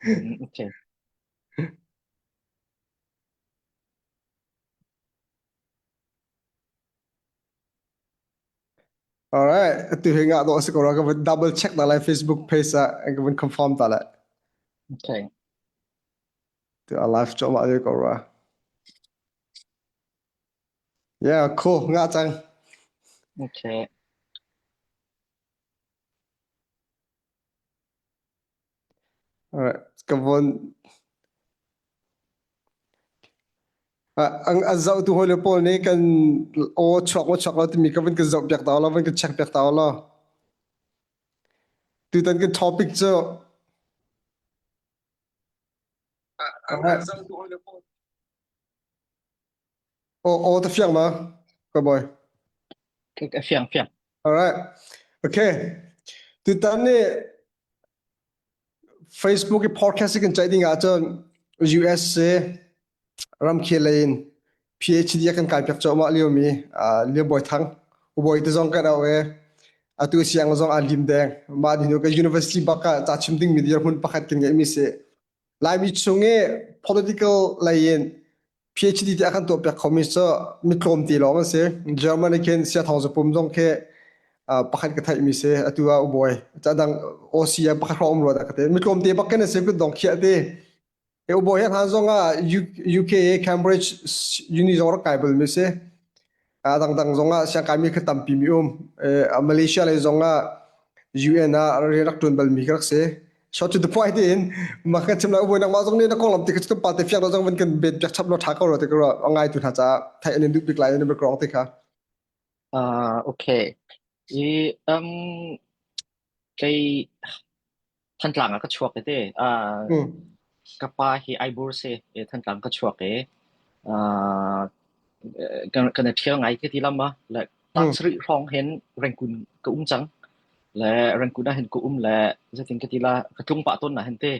Mm, okay. Alright, atu hi ngah dawh a si ko rua. Ka vun double check ta lai Facebook page ah ka vun confirm ta lai. Okay. Tu a live cuahmah lio ko rua. Yeah, cool. Ngah cang. Okay. Alright, ka vun a zohtu hawile pawl nih kan aw chuak maw chuak lo timi ka vun kan zoh piak ta law, vun kan check piak ta law. Tutan kan topic cu aw aw ta fiang ma ka boy. Ka fiang fiang. Alright. Okay. Tutan nih Facebook i podcast kan ceih ding ahcun USA ramkhel lei in PhD a kan kai piak cuahmah liomi Liam Bawi Thang Ubawi te zong kan auh i atu siang zong aa lim deng. Mah ni hnu ka university bak ah ca chim dingmi dirhmun pakhat kan ngeihmi si. Laimi chung i political lei in PhD te a kan tuahpiak khomi cu mitlawm te lawng an si. Germany khin siathawng zapum zong khi pakhat ka theihmi si. Atu ah ubawi. Dang OC ah pakhat hrawng um rua dah ka ti. Mitlawm te bak kan si kut dong khiah te. E ubawi he hlan zong ah UK Cambridge Uni zong rak kai balmi si. A dangdang zong ah siangkaimi kha tampi mi um. Malaysia lei zong ah UN ah rian rak ṭuan balmi ka rak si. Short to the point in mah kan chim lai ubawi nangmah zong nih na konglam ti kha cu pa te fiang lo zong van kan bet piak chap lo ṭha ko ro ti ka ruah. A ngaitu hna caah theih an in duh bik lai in background ti kha. Uh, okay. I um kei Thantlang ah ka chuak te. Uh, Mm. ka pa hi Aibur si i Thantlang ka chuak i uh, kan kan i ṭhial ngai ka ti lam ah le Mm. tangsarih hrawng hin Rangoon ka um cang. Le Rangoon ah hin ka um le zeitin ka ti la ka tlung pah tawn na hin te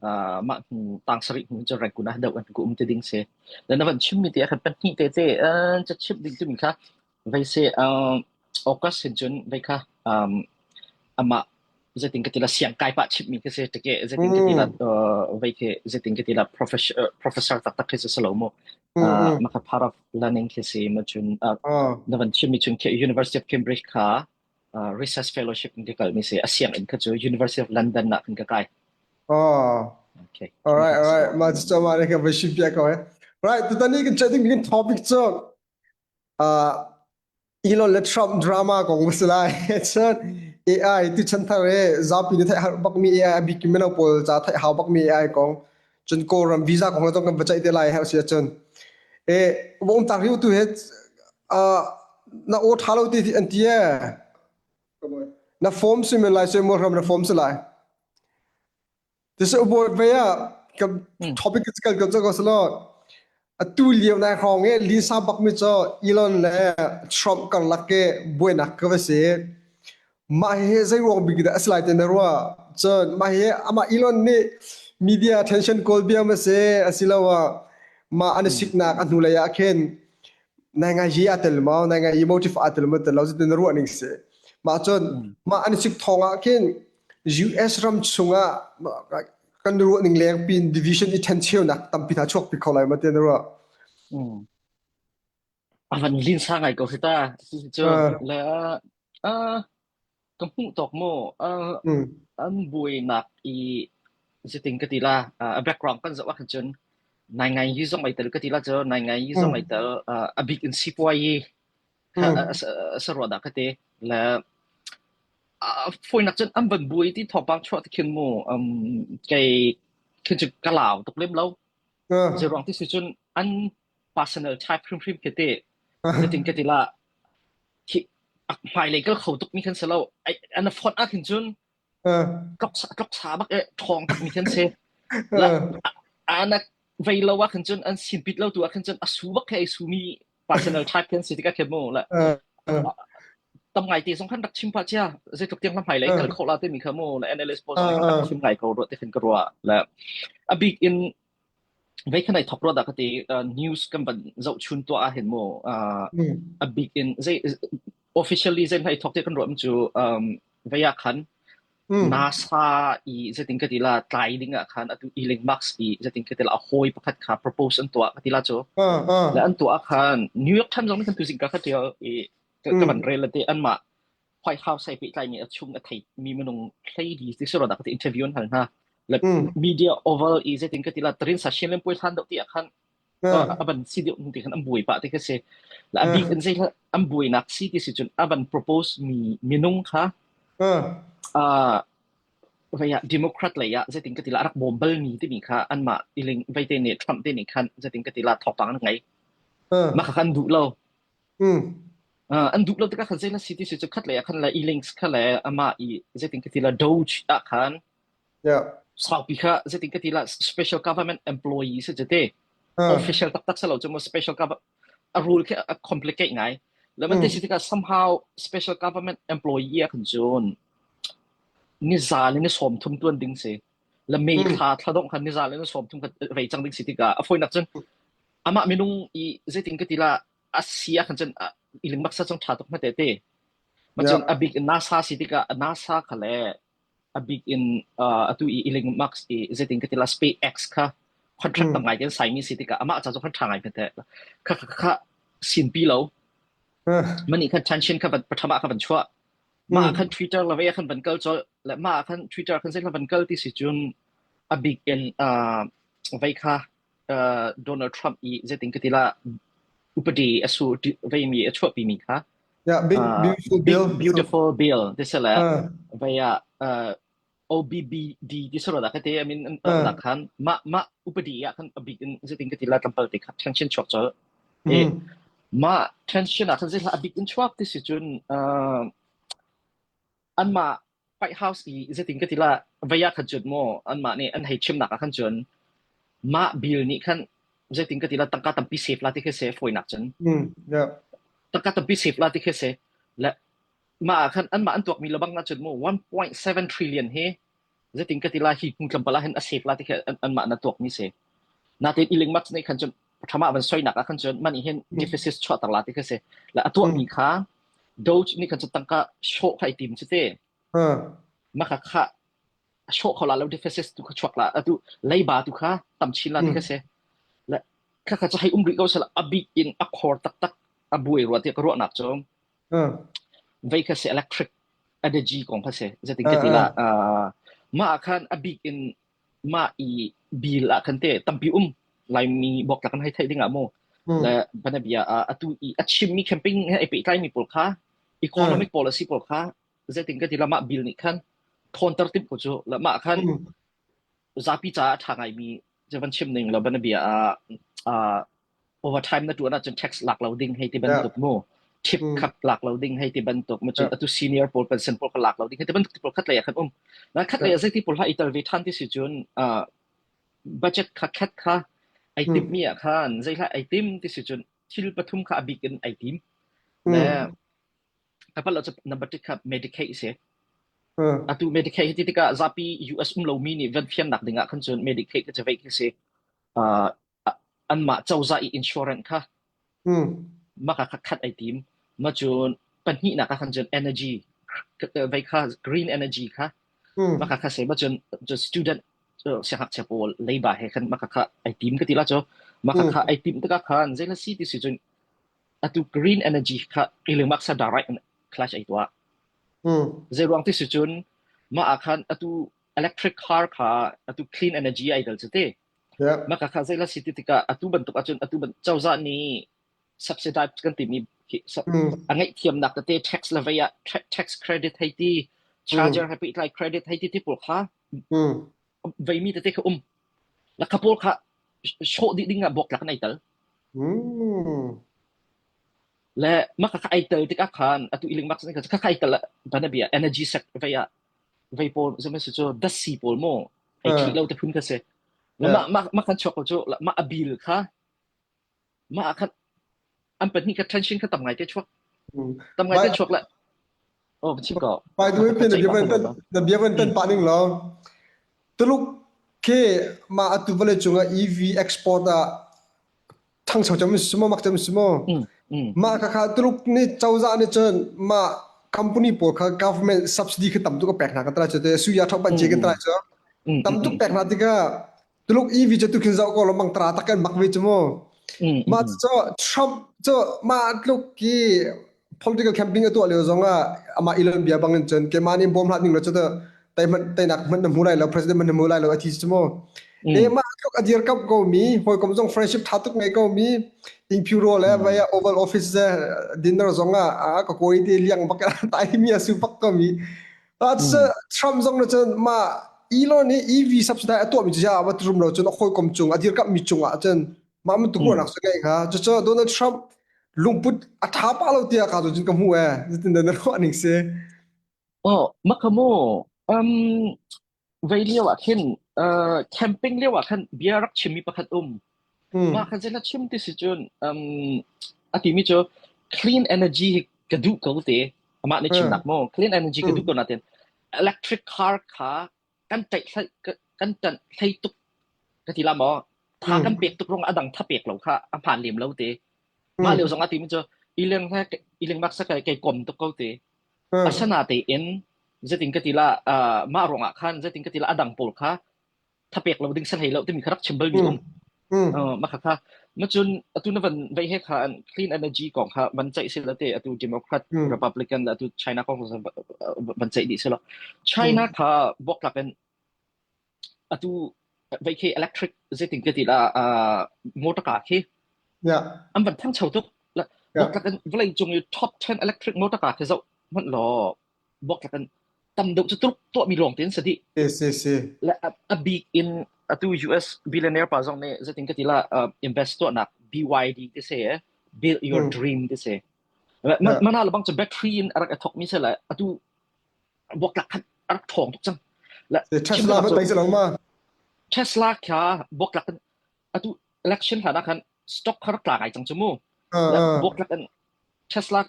uh, mah hnu tangsarih hnu cu Rangoon ah deuh an ka um te ding si. Le na van chim mi te ah khan pahnih te te uh, ca chim ding timi kha vei se uh, August hin cun vei kha um, amah zeitin ka ti la siang kai pah chimmi khi si tike zeitin ka ti la Mm. vei khi zeitin ka ti la professor professor taktak khi si lo mu Mm. Mm. maka part of learning khi si ma chun Ah. na van chimmi chun khi University of Cambridge kha research fellowship in ka kal mi si a siang in kha cu University of London ah kan ka kai Ah. okay All right, all right. Ma cu ma ne ka va ship pia ko eh. Right, tutan ni kan chat ding kan topic cu uh, Elon le Trump drama kong va si lai. Cun AI ti chanthar i zapi nih theih har bakmi AI a bik mino pawl ca theih hau bakmi AI kong cun Kawlram visa kong zong kan va ceih te lai herh si ahcun e vong tak riu tu he na aw tha lo ti an ti e na form si men lai se mo ram na form si lai This award ve ah kan topic kal kan ko selo atu lio nai hrawng i Lisa bak mi cu Elon le Trump karlak ke buainak ka va si. Mah hi zei ruang bik dah a si lai ti na ruah? Cun mah hi amah Elon nih media attention kawl bia ma si asiloah mah an i siknak a hnulei ah khin nai ngai hi aa tel maw nai ngai emotive aa tel maw tel lo cutin na ruah ning si. Mah cun mah an i sik thawng ah khin US ram chungah kan ruah ning leng pin division i ṭhencheunak tampi hna chuak pi kho lai ma ti na ruah? A van lin sa ngai ko hi ta cu Uh, le uh, ka hmuh tawk mu uh, mm, an buainak i ziting ka ti la a background kan zoh ah khan cun nai ngai yi zong ai tel ka ti la cu nai ngai yi zong ai mm, tel a bik in sipuai yi kha mm, a ruah dah ka ti le fawinak cun an van buai ti thawngpang chuah ti khin mu um kei khin cu ka lau tuk lem lo uh, zeiruang ti si cun an personal type hrimhrim khi ti zeitin ka ti la khi hmailei kal kho tuk mi khan si lo an font ah khin cun uh, tlok sa bak e ṭhawng tak mi khan si la uh, anak vei lo ah khan cun an sinpit lo tu ah khan cun a su bak khi ai su mi personal type khan si tikah khin mu la uh, uh, tam ngai te zong khan rak chim pah chia zeitluk tiang hmai lei uh, kal kho la te mi kha mu la analyst pawl zong uh, khan rak uh, chim ngai ko ro te khin ka ruah la a bik in vei khan ai thok ro da ka ti news kan ban zoh chun to ah hin mu mm, a bik in zei officially zei hai thok te kan ruam cu um vei ah khan. NASA i zeitin ka ti la tlai ding ah khan atu Elon Musk i zeitin ka ti la a hawi pakhat kha propose an tuah ka ti la cu. Le an tuah ah khan New York Times zong nih khan tuzing ka kha tial i ka van rel te anmah White House ai pehtlaimi a chung a thei mi minung hlei di ti siro dak ti interview an hal hna. Le media oval i zeitin ka ti la tarin sa shin lem puai hlan deuh ti ah khan a van si deuh ti khan an buai pah ti kha si. La a bik in zei an buainak si ti si cun a van propose mi minung kha vei ah Democrat lei ah zeitin ka ti la a rak bawm bal mi timi kha anmah iling veite nih Trump te nih khan zeitin ka ti la thawngpang an ngei. Mah kha an duh lo. An duh lo tikah khan zei na si ti si cu khat lei ah khan le e-links kha le amah i zeitin ka ti la Doge ah khan saupi kha zeitin ka ti la special government employee si cu te official taktak si lo cu mu special government a rule khi a complicate ngai. Le man te si tikah somehow special government employee ah khan cun niza le ni 30 tuan ding si. Le May thla thla dongh khan niza le ni 30 kha rei cang ding si tikah a fawinak cun amah minung i zeitin ka ti la a si ah khan cun i lingmaksa cun ṭha tuk hmete te. Ma cun a bik in NASA si tikah NASA kha le a bik in atu i Elon Musk i zeitin ka ti la SpaceX kha contract tam ngai kan sign mi si tikah amah ca cu khan ṭha ngai hmete. Kha kha kha sinpi lo. Mani khan tension kha patham ah kha van chuah. Mah khan Twitter la ve khan van kal col le mah khan Twitter khan zei van kal ti si cun a bik in vei kha Donald Trump i zeitin ka ti la upadi a su veimi a chuahpi mi kha Yeah, big beautiful bill. Big beautiful bill ti se le vei ah OBBD ti soro da ka te I mean da khan ma ma upadi ah khan a bik in zeitin ka ti la tlampal te kha tension chuak chol e ma tension ah khan zei a bik in chuak ti si cun anmah White House i zeitin ka ti la vei ah khan cun maw anmah nih an hei chimnak ah khan cun mah bill nih khan zeitin ka ti la tangka tampi save la ti khi si fawinak cun Yeah. tangka tampi save la ti khi si le mah ah khan anmah an tuakmi lebang ah cun mu 1.7 trillion hi zeitin ka ti la hi hnu tlawmpal ah hin a save la ti khi anmah na tuakmi si natin Elon Musk nih khan cun thama van soinak ah khan cun mani hin deficit chuahter la ti khi si la a tuahmi kha Doge nih khan cun tangka shawh kha i tim cu te. Mah kha kha a shawh kho la lo deficit tu kha chuak la atu leiba tu kha tam chin la ti kha si. Le kha kha cu hei um rih ko sala a bik in a khor taktak a buai rua ti ka ruahnak cu vei kha si electric energy kong kha si zetin ka ti la mah ah khan a bik in mah i bill ah khan te tampi um Laimi bawk kan hei theih ding ah mu le banabia atu i a chimmi camping he ai pehtlai mi pawl kha economic policy pawl kha zeitin ka ti la mah bill nih khan thawnter tim ko cu la mah khan zapi caah a ṭha ngaimi cu van chim ning lo banabia ah overtime na tuan ahcun tax lak lo ding hei ti bantuk mu tip khat lak lo ding hei ti bantuk mu cun atu senior pawl pension pawl kha lak lo ding hei ti bantuk ti pawl khat lei ah khan um na khat lei ah zeiti pawl ha i tel ve than ti si cun budget kha khat kha ai timh mi ah khan zei hlah ai tim ti si cun thil pathum kha a bik in ai tim le kapal lo number 2 kha Medicaid si atu Medicaid hi ti tikah zapi US um lomi nih van fiannak ding ah khan cun Medicaid ka cavei khi si anmah cozah i insurance kha maka kha khat ai tim. Ma cun pahnihnak ah khan cun energy vei kha green energy kha maka kha se ma cun student siangngakchia pawl leiba he khan maka kha ai tim ka ti la cu maka kha ai tim tikah khan zei la si ti si cun atu green energy kha Elon Musk direct clash ai tuah. Zei ruang ti si cun mah ah khan atu electric car kha atu clean energy ai dal cu te. Yeah. Mah kha zei la si ti tikah atu bantuk ahcun atu ban cozah nih subsidize kan timi khi a ngaihthiamnak tete tax le vei ah tax credit hei ti charger he pehtlai credit hei ti ti pawl kha veimi tete kha um la kha pawl kha shawh dih ding ah bawk tlak an ai tel le mah kha ai tel tikah khan atu iling mak kha kha ai tel banabia energy sector vei ah vei pawl zame su cu datsi pawl mu ei thli lo te phun kha si mah mah mah kan chuak ko cu mah a bil kha mah khan an pahnih kha tension kha tam ngai te chuak tam ngai te chuak le oh chim ko by the way pin na bia van na bia van tan pa ning lo tuluk ke ma atu vale chunga EV export ah ṭhangcho cem si maw mak cem si maw mah khakha Tuluk nih cozah nih cun mah. company pawl kha government subsidy kha tam tuk a pek hna kan tala chu te suya thok ban che kan tala chu tam tuk pek hna tikah Tuluk EV cu tukhin zoh ko lo mang tara tak kan mak ve chu mu. Mah cu Trump cu mah tluk ki political campaign a tuah lio zong ah amah Elon bia bang in cun keimah nih bawm hlah ning lo cu tei hmanh teinak hmanh na hmu lai lo president hmanh na hmu lai lo a ti cu mu. E mah tluk a dirkamh ko mi hawikom zong friendship tha tuk ngei ko mi Ingphiu le vai Oval Office dinner zong ah a ka kawi te liang bak tai mi a su bak ko mi Trump zong na cun mah Elon nih EV subsidy a tuahmi cu a va rum lo cun a hawikom cung a dirkamhmi cung ah cun mah bantuk ruahnak cu ngei hnga. Cucu Donald Trump lungput a ṭha pah lo tiah ka cun ka hmuh ee. Zeitin dah na ruah ning si? Oh, maka mu. Um, vei lio ah khin uh, camping lio ah khan bia rak chimmi pakhat um. Mah khan zeilah chim ti si cun um, a timi cu clean energy hi ka duh ko te. Amah nih chimnak mu. Clean energy ka duh ko natin electric car kha kan ṭaih hlei kan ṭanh hlei tuk ka ti la maw tha kan pek tuk rong a dang tha pek lo kha a hmaan lem lo te mah lio zong a timi cu ileng he ileng bak sa kai kai kom tuk ko te asana tein zetin ka ti la mah ruangah khan zetin ka ti la a dang pawl kha thapek lo ding san hei lo timi kha rak chim bal mi um ma kha kha ma cun atu na van vei he kha clean energy kong kha van ceih sila te atu Democrat Republican le atu China kong van ceih dih sila China kha boklak in atu vei khi electric zeitin ka ti la motor car khi an van thangcho tuk boklak in vawlei cung i top 10 electric motor car khi zoh hmanh law boklak in tam deuh cu tuk tuahmi lawng tein si dih. Si si. Le a bik in atu US billionaire pa zong nih zeitin ka ti la invest tuahnak BYD ti si build your dream ti si. Mana lebang cu battery in a rak i thawkmi si le atu boklak khan a rak ṭhawng tuk cang. Le Tesla ma tai lo ma. Tesla kha boklak in atu election hlan ah khan stock kha rak tla ngai cang cu mu. Le boklak in Tesla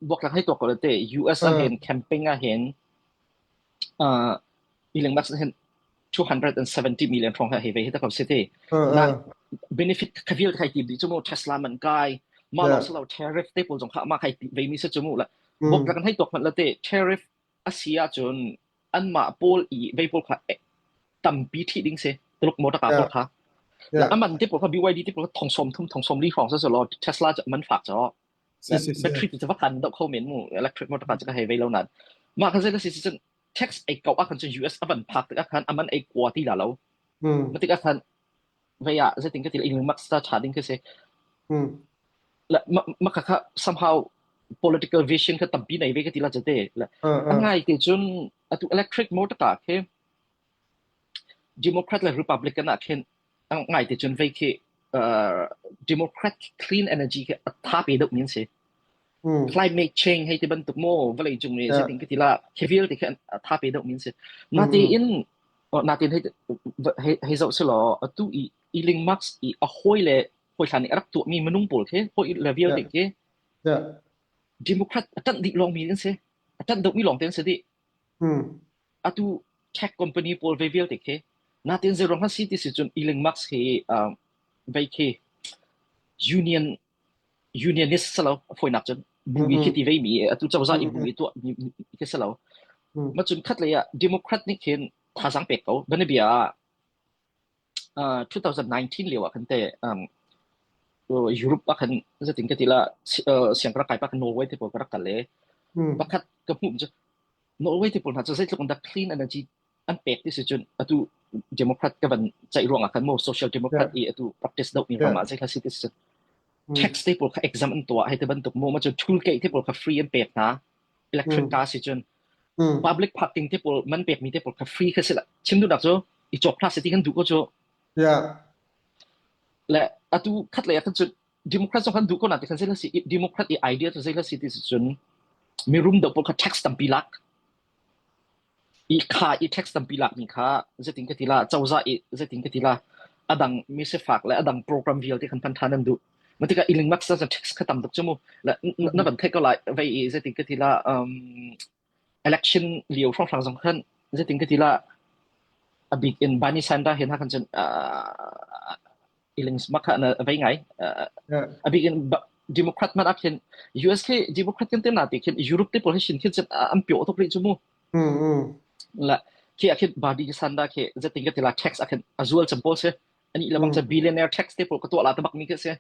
buaklak hei tuak ko te US ah hin camping ah hin uh, Elon Musk hin 270 million hrawng hei ve hi ta ko si na benefit kha vial khai ti cu mu Tesla man kai ma lo salo tariff te pawl zong kha ma khai ti ve mi se chu mu la buaklak hei tuak hmanh la te tariff a si ahcun anmah pawl i vei pawl kha tampi ṭhih ding si Tuluk motor pawl kha aman te pawl kha BYD te pawl kha thong som thum thong som li hrawng se law Tesla cu man fak cho battery cu va kan do kho men mu electric motor car cu ka hei vei lo nan mah kha zei si cun tax ei ko ah khan cun US avan phak tik ah khan aman ei kua ti la lo ma tik ah khan vei ah zeitin ka ti Elon Musk ta ṭha ding khi si ma kha kha somehow political vision kha tampi nei ve ka ti la chate la a ngai te cun atu electric motor car khi Democrat le Republican ah khin ngai te cun vei khi Democrat clean energy khi a tha pe deuh min si climate change hei ti bantuk mo vawlei cung i zeitin ka ti la khi vialte khi a tha pe deuh min si natein natein hei hei zoh si law atu i Elon Musk i a hawi le hawi hlan i a rak tuahmi minung pawl khi hawi le vialte khi Democrat a ṭanh dih lawngmi an si a ṭanh deuhmi lawngte an si dih atu tech company pawl ve vialte khi natin zeiruang hmanh si ti si cun Elon Musk hi vei khi union unionist salo a fawinak cun bu i khi ti vei mi atu cozah i bu i tuah mi khi salo ma cun khat lei ah Democrat nih khin thazaang pek ko banabia ah 2019 lio ah khan te Europe ah khan zatin ka ti la siang ka rak kai pa khan Norway te pawl ka rak kal le pakhat ka hmuh cu Norway te pawl hna cu zeitluk in dah clean energy an pek ti si cun atu Democrat ka van ceih ruang ah khan mo social democrat i atu practice deuh mi ram ah zei kha si ti si tax te pawl kha exam an tuah hei te bantuk mo ma cun tool gate te pawl kha free an pek hna electric car si cun public parking te pawl man pek mi te pawl kha free kha si la chim duhnak cu i cawk hna se ti kan duh ko cu le atu khat lei ah khan cun Democrat zong kan duh ko na ti khan zei si Democrat i idea cu zei si ti si cun mirum deuh pawl kha tax tampi lak i kha i tax tampi lak mi kha zeitin ka ti la cozah i zeitin ka ti la adang mi sifak le adang program vialte khan phan than an duh ma tikah Elon Musk sa tax kha tam tuk chu mu na van theih ko lai vei i zeitin ka ti la um, election lio hrawnghrang zong khan zeitin ka ti la a bik in Bernie Sanders hin ha khan cun Elon Musk kha na vei ngai a bik in. Democrat hmanh ah khin US khi Democrat kan te na ti khin Europe te pawl hi shin khin an pio tuk rih chu mu. La khi ah khin Bernie Sanders khi zetin ka ti la tax ah khin a zual cem pawl si. Ani le bang cha billionaire tax te pawl ka tuah la te bak mi khi si.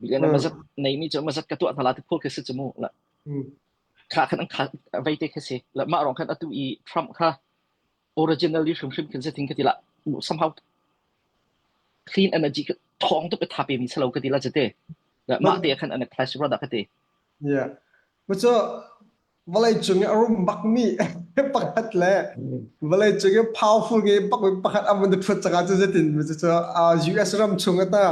Billionaire mazat nei mi chu mazat ka tuah hna la te pawl khi si chu mu. La kha khan an kha vei te khi si. La mah rong khan atu i Trump kha originally hrimhrim khin zetin ka ti la somehow clean energy ka thong tuk i tha pe mi salo ka ti la chete. La mah te khan an clash ro da ka ti. Yeah. Macho vawlei cung i a rum bakmi pakhat le vawlei cung i powerful nge bakmi pakhat a vun ṭhut cangah cu zeitin cu US ram chung ata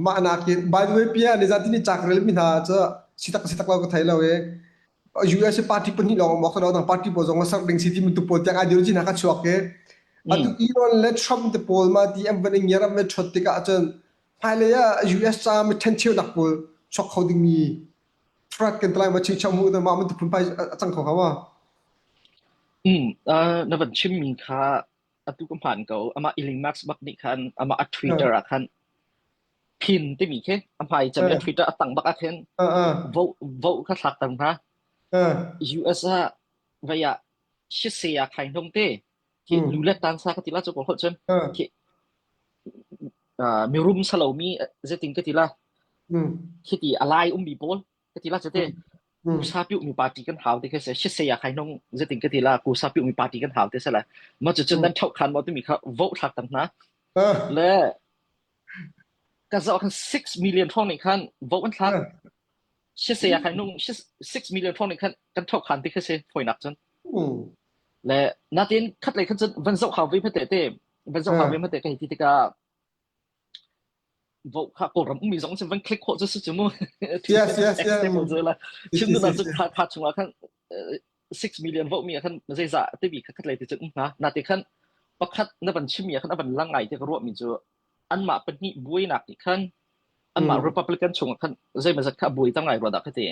mah nakin by the way pia ni zati ni cak rel mi hna cu sitak sitak lo ka thei lo i US party pahnih lawng um awk dang party pawl zong a ser ding si ti bantuk pawl tiang ideology hna kha chuak i atu Elon le Trump te pawl ma ti an van i ngiar an van ṭhut tikah cun hmailei ah US ca mi ṭhencheunak pawl chuak kho dingmi Threat kan tlai ma chingchang mu na mah man phunphai a cang kho kha ma. Na van chimmi kha atu ka hmaan ko. Amah Elon Musk bak nih khan amah a Twitter ah khan pin timi khi a hmai cem i Twitter a tang bak ah khin vote vote kha thlak ter hna. US ah vei ah sise ah khai hnung te khi lu le tan sa ka ti la cu ko holh cun khi mirum salomi zeitin ka ti la khiti a lai ummi pawl ka ti la cate kusa piu mi party kan hau te kha se shi se ya khai nong zeitin ka ti la kusa piu mi party kan hau te se la ma chu chun nan thau khan mo timi kha vote thlak tam na le ka zo khan 6 million thong nih khan vote an thlak shi se ya khai nong 6 million thong nih khan kan thau khan te kha se foinak cun le natin khat lei khan cun van zoh khau ve phate te van zoh khau ve phate ka hi ti tikah vo kha kawlram ummi zong cu van click khawh cu si cu mu Yes, yes, yeah. X te la Si, chim si, duhnak si, cu si. kha kha chungah khan 6 million vote mi ah khan zeizah timi kha khat lei ti cun um hna na te khan pakhat na van chimmi ah khan a van lang ngai te ka ruah mi cu anmah pahnih buainak nih khan anmah Republican chungah khan zeimazat kha a buai tam ngai rua dah ka ti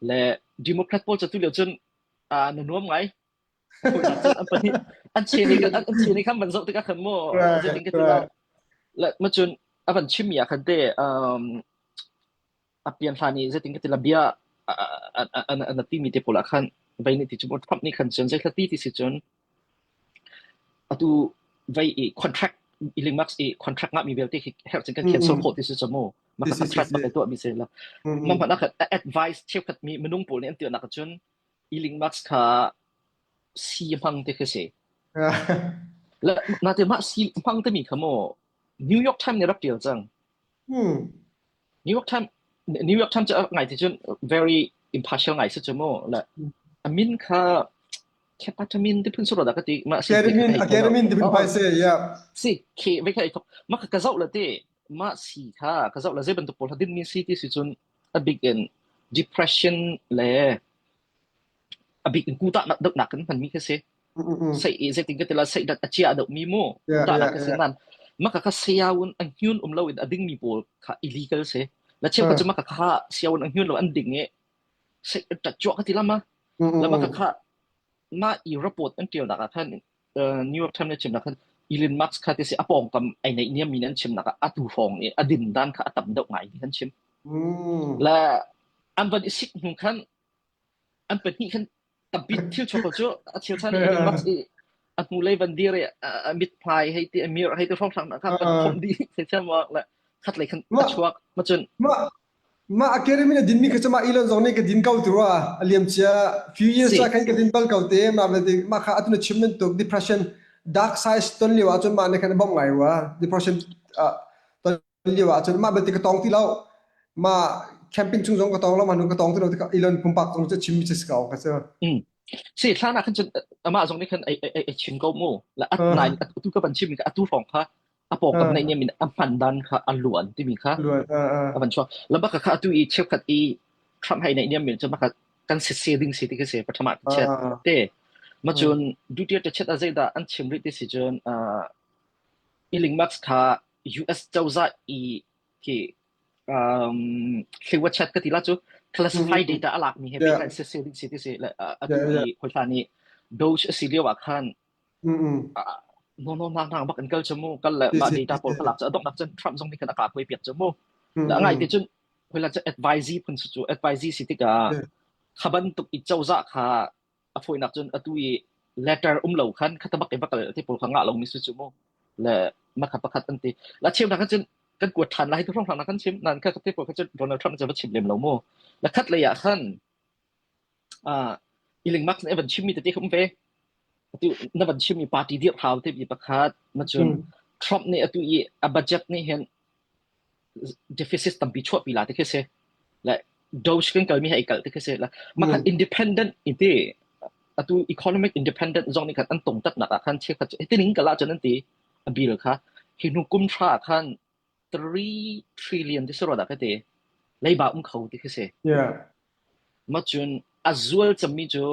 le Democrat pawl cu tu lio cun na nuam ngai an pahnih an chen i an chen i khan van zoh tikah khan mu zeitin ka ti la le ma cun a van chimmi ah khan te um a pian hlan i zeitin ka ti la bia an ti mi te pawl ah khan vei nih ti cu Trump nih khan cun zei ti ti si cun atu vei i contract Elon Musk i contract ngah mi vialte khi herh cun kan cancel khawh ti si cu mu ma ka threat bak tuah mi si la ma hmanh ah khan advice cheukhat mi minung pawl nih an tinak cun Elon Musk kha si hmang te khi si. Le nate mah si hmang timi kha maw New York Times nih rak tial cang. New York Times New York Times cu ngai ti cun very impartial ngai si cu mu. Le a min kha Kepatamin ti phun sura dah ka ti mah si Ketamine, ketamine ti phun pai se, yeah. Si ke ve kha i mah ka zoh le te mah si kha ka zoh le zei bantuk pawl din mi si ti si cun a bik in depression le a bik in kuta nak deuh nak kan hman mi kha si sei i zeitin ka tila sei dat a chia deuh mi mu kuta nak ka si nan maka kha siaun an hyun um lo in a ding mi pawl kha illegal si la cheu ka chu maka kha siaun an hyun lo an ding e sei ta chuak ka ti lama la maka kha ma i report an tial nak ah khan New York Times nih chimnak khan Elon Musk kha ti si a pawngkam ai neih niam mi an chimnak ah atu hrawng i a din dan kha a tam deuh ngai ti kan chim. Le an van i sik hnu khan an pahnih khan tampi thil chuak ko cu a cheu chan Elon Musk i a hnulei van dir i a mithmai hei ti a mir hei ti hrawng hrang kha van khomh dih thei thiam le khat lei khan a chuak ma cun Mah mah a kerim in a dinmi kha cu mah Elon zong nih ka din ko ti rua a liam cia few years ah khan ka din bal ko te mah vialte mah kha atu na chim bantuk depression dark side ton lio ahcun mah nih khan a bawmh ngai rua depression ton lio ahcun mah belte ka tong ti lo mah camping chung zong ka tong lo mah nu ka tong ti lo tikah Elon pumpak zong cu chim mi si ko ka cu Si thlan ah khan cun amah zong nih khan ai ai chim ko mu la at nai atu ka ban chim mi atu hrawng kha a pawngkam naih niam in a hman dan kha a luan timi kha a van chuak lambak kha atu i cheukhat i Trump hai naih niam mi cu maka kan se se ding si ti khi se pathama ti chet te ma cun Duterte chet a zeidah an chim rih ti si cun Elon Musk kha US cozah i khi um hliwa chat ka ti la cu classified data a lak mi he pehtlai se se ding si ti si atu i hoi hlan i Doge a si lio ah khan No no nang nang bak in kal cu mu kal le mah data pawl kha lak cu a donghnak cun Trump zong nih khan a ka kuai piak cu mu. La ngai ti cun. Hoi cu advisee phun cu advisee si tikah kha bantuk i cozah kha a fawinak cun atu i letter um lo khan kha tabak i va kal ti pawl kha ngah lomi si cu mu le makha pakhat an ti la chim nak cun kan kuat ṭhan lai tu hrawng hrawng kan chim nan kha te pawl kha cun Donald Trump cu va chim lem lo mu la khat lei ah khan ah Elon Musk nih van chimmi tete kha um ve atu na van chimmi party dirh hau te bi pakhat ma cun Trump nih atu i a budget nih hin deficit tampi chuahpi la ti khi si. Le Doge kan kalmi he i kalh ti khi si. Le makhan independent iti atu economic independent zong nih khan an tong taknak ah khan chiakhat cu hitining kal ahcun an ti a bill kha hi hnu kum thra ah khan 3 trillion ti si rua dah ka ti leiba um kho ti khi si. Yeah. Ma cun a zual cemmi cu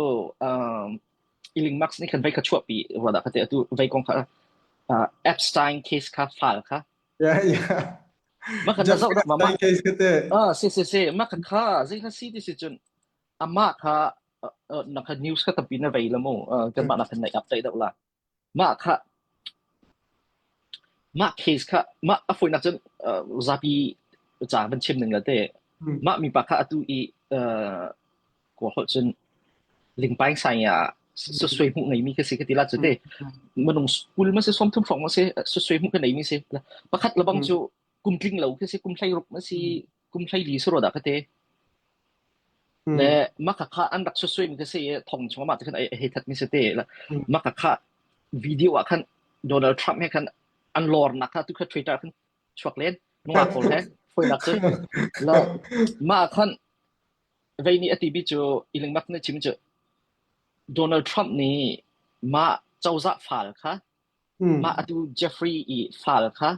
um, Elon Musk nih khan vei kha chuahpi rua dah ka ti atu vei kong kha uh, Epstein case kha file kha Yeah, yeah. Mah kha na zoh Jeffrey dah ma mah Epstein case ka te. ah si si si mah kha kha zei kha si ti si cun amah kha uh, na kha news kha tampi na vei la mu uh, kanmah na khan nai update deuh la mah kha mah case kha mah a fawinak cun uh, zapi ca van chim ning la te mah mipa kha atu i uh, kaw holh cun lingpaing sai ah susui hmuh ngeimi ka si ka ti la cu te minung kul ma si 30 hrawng ma si susui hmuh ka neimi si pakhat lebang cu kum tling lo ka si kum hlei ruk ma si kum hlei li si ro dah ka te le maka kha an rak susui mi ka si i thong chung ma te khan ai hei that mi si te maka kha video ah khan Donald Trump he khan an lor nak kha tu kha Twitter khan chuak len nungak pawl he foinak cu la ma khan Vei nih a timi cu Elon Musk nih a chim cu Donald Trump nih mah cozah fal kha mah atu Jeffrey i fal kha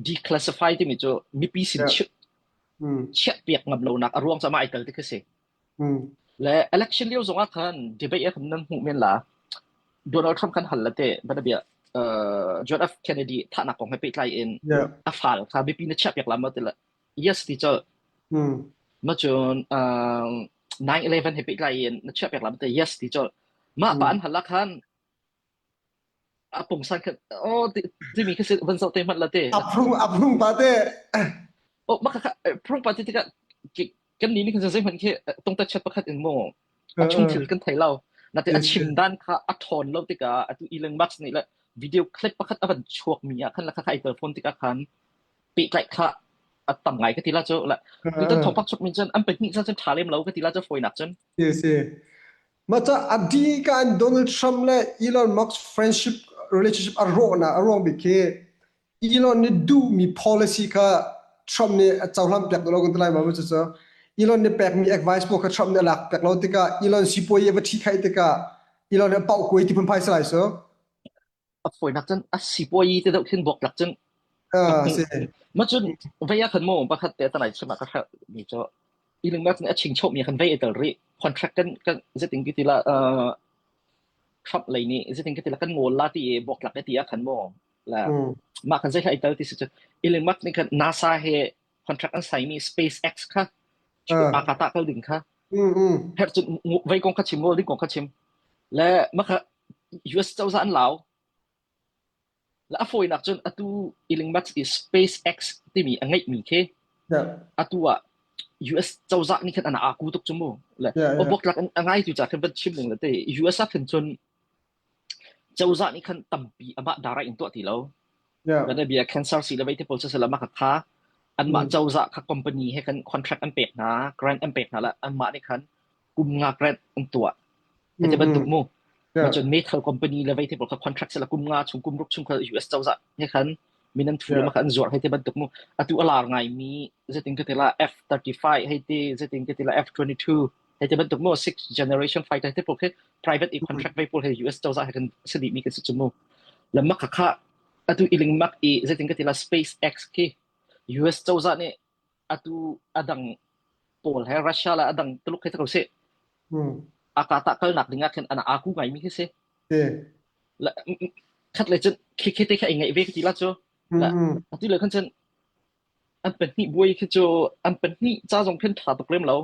declassify timi cu mipi sin chiah piak ngam lonak a ruang cu amah ai tel ti khi si. Le election lio zong ah khan debate ah khan nan hmuh men la. Donald Trump kan hal la te bana bia uh, John F Kennedy thahnak kong he pehtlai in a fal kha mipi na chiah piak la ma ti la Yes ti colh. Ma cun uh, 9/11 he pehtlai in na chiah pek la te yes ti colh. Mah pa an hal ah khan a pungsan khan oh timi khi van zoh te hmanh la te. Aphrung aphrung pa te. Oh maka kha phrung pa te tikah kan ni ni kan zei hmanh khi tungta chat pakhat in mu a chung thil kan thei lo. Na te a chim dan kha a ṭhawn lo tikah atu Elon Musk nih le video clip pakhat a van chuak mi ah khan la kha kha ai tel phone tikah khan pehtlaih kha a tam ngai ka ti la cu la tutan thawngpak chuk min cun an pahnih cun ṭha lem lo ka ti la cu fawinak cun Si si. Mah ca adika in Donald Trump le Elon Musk friendship relationship a rawhnak a ruang bik khi Elon nih duhmi policy kha Trump nih a cohlan piak lo kan ti lai ma cu cu Elon nih pekmi advice pawl kha Trump nih a lak piak lo tikah Elon sipuai a va ṭhi khaih tikah Elon nih a pauh kuai ti phunphai si lai so. A fawinak cun a sipuai te deuh khin buak tlak cun ka Ah, hmuh. si. Ma cun vei ah khan mu pakhat te tanai chim ah ka hrelh mi cu Elon Musk nih a chingchoh mi khan vei a tel rih contract kan kan zetin ki ti la uh, Trump lei nih zetin ka ti la kan ngawl la ti i buak tlak ti ah khan mu la Mm. mah kan zei hla i tel ti si cu Elon Musk nih khan NASA he contract an sign mi SpaceX kha Ah. akata kal ding kha Mm, mm. her cun vei kong kha chim ngawl ding kong kha chim le maka US cozah an lau. Le a fawinak cun atu Elon Musk i SpaceX timi a ngeihmi khi Yeah. atu ah US cozah nih khan an aku tuk cu mu. Le Yeah, yeah. obok tlak a ngai tu ca khin van chim ning le te US ah khin cun cozah nih khan tampi amah dara in tuah ti lo. Yeah. Kan bia cancer si le vei te pawl sisela mah kha anmah Mm. cozah kha company he kan contract an pek hna, grant an pek hna la anmah nih khan kum nga grant an tuah. Hiti bantuk mu. Ma cun meithal company le vei te pawl kha contract sila kum nga chung kum ruk chung kha US cozah he khan minan thu le ma kha an zuar hei te bantuk mu. Atu a lar ngai mi zetin ka tila F35 hei te zetin ka tila F22 hei te bantuk mu sixth generation fighter hei te pawl khi private i contract vei pawl he US cozah he kan si dih mi kan si cu mu. Lamma kha kha atu iling mak i zetin ka tila SpaceX khi US cozah nih atu adang pawl he Russia le adang Tuluk he ko sih akata kalnak ding ah khin ana aku ngai mi khi si la khat le cun khi khi te kha i ngeih ve ka ti la cu la atu le khan cun an pahnih buai khi cu an pahnih ca zong khin tha tuk lem lo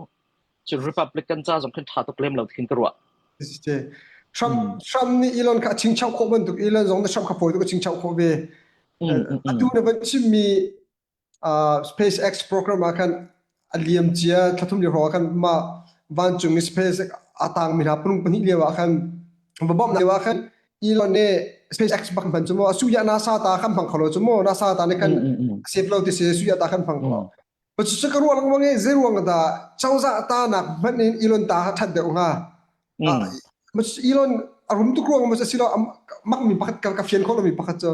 cu Republican ca zong khin tha tuk lem lo khin ka ruah Trump Trump nih Elon kha a chingchau khawh bantuk Elon zong nih Trump kha fawi tuk a chingchau khawh ve atu na van chimmi. Uh, SpaceX program ah khan a liam cia thlathum lio hrawng ah khan mah vancung i space a tangmi hna punung pahnih lio ah khan va bawmhnak lio ah khan Elon nih SpaceX bak hman cu mu a suya NASA ta khan hmang kho lo cu mu NASA ta nih khan save lo ti si suya ta khan hmang kho Cucu ka ruah lengmang i zei ruang dah cozah ta nak hmanh in Elon ta kha ṭhat deuh hnga? Elon a rum tuk ruang maw si lo makmi pakhat ka fian khawh lomi pakhat cu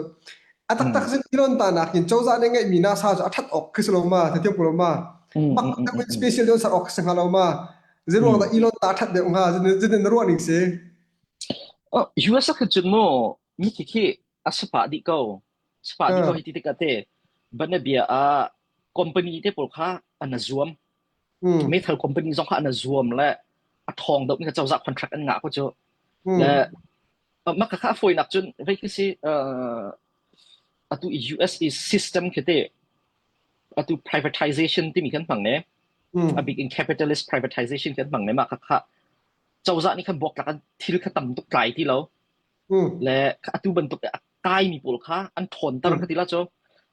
a taktak sin Elon ta nak in cozah nih ngeihmi NASA cu a ṭhat awk khi si lo ma thiam ko lo ma mak special don ser awk si hnga lo ma zei ruang dah Elon ta ṭhat deuh hnga zin na ruah ning si US ah khan cun mu mi khi a sapa dih ko sapa dih ko hi ti tikah te banabia ah company te pawl kha an zuam meithal company zong kha an zuam le a thawng deuh mi kha cozah contract an ngah ko cu le mah kha a fawinak cun vei khi si atu US i system khi te atu privatization timi kan hmang ne a bik in capitalist privatization kan hmang ne mah kha kha cozah nih khan buaktlak an thil kha tam tuk tlai ti lo le atu bantuk a kaimi pawl kha an ṭhawnter ka ti la cu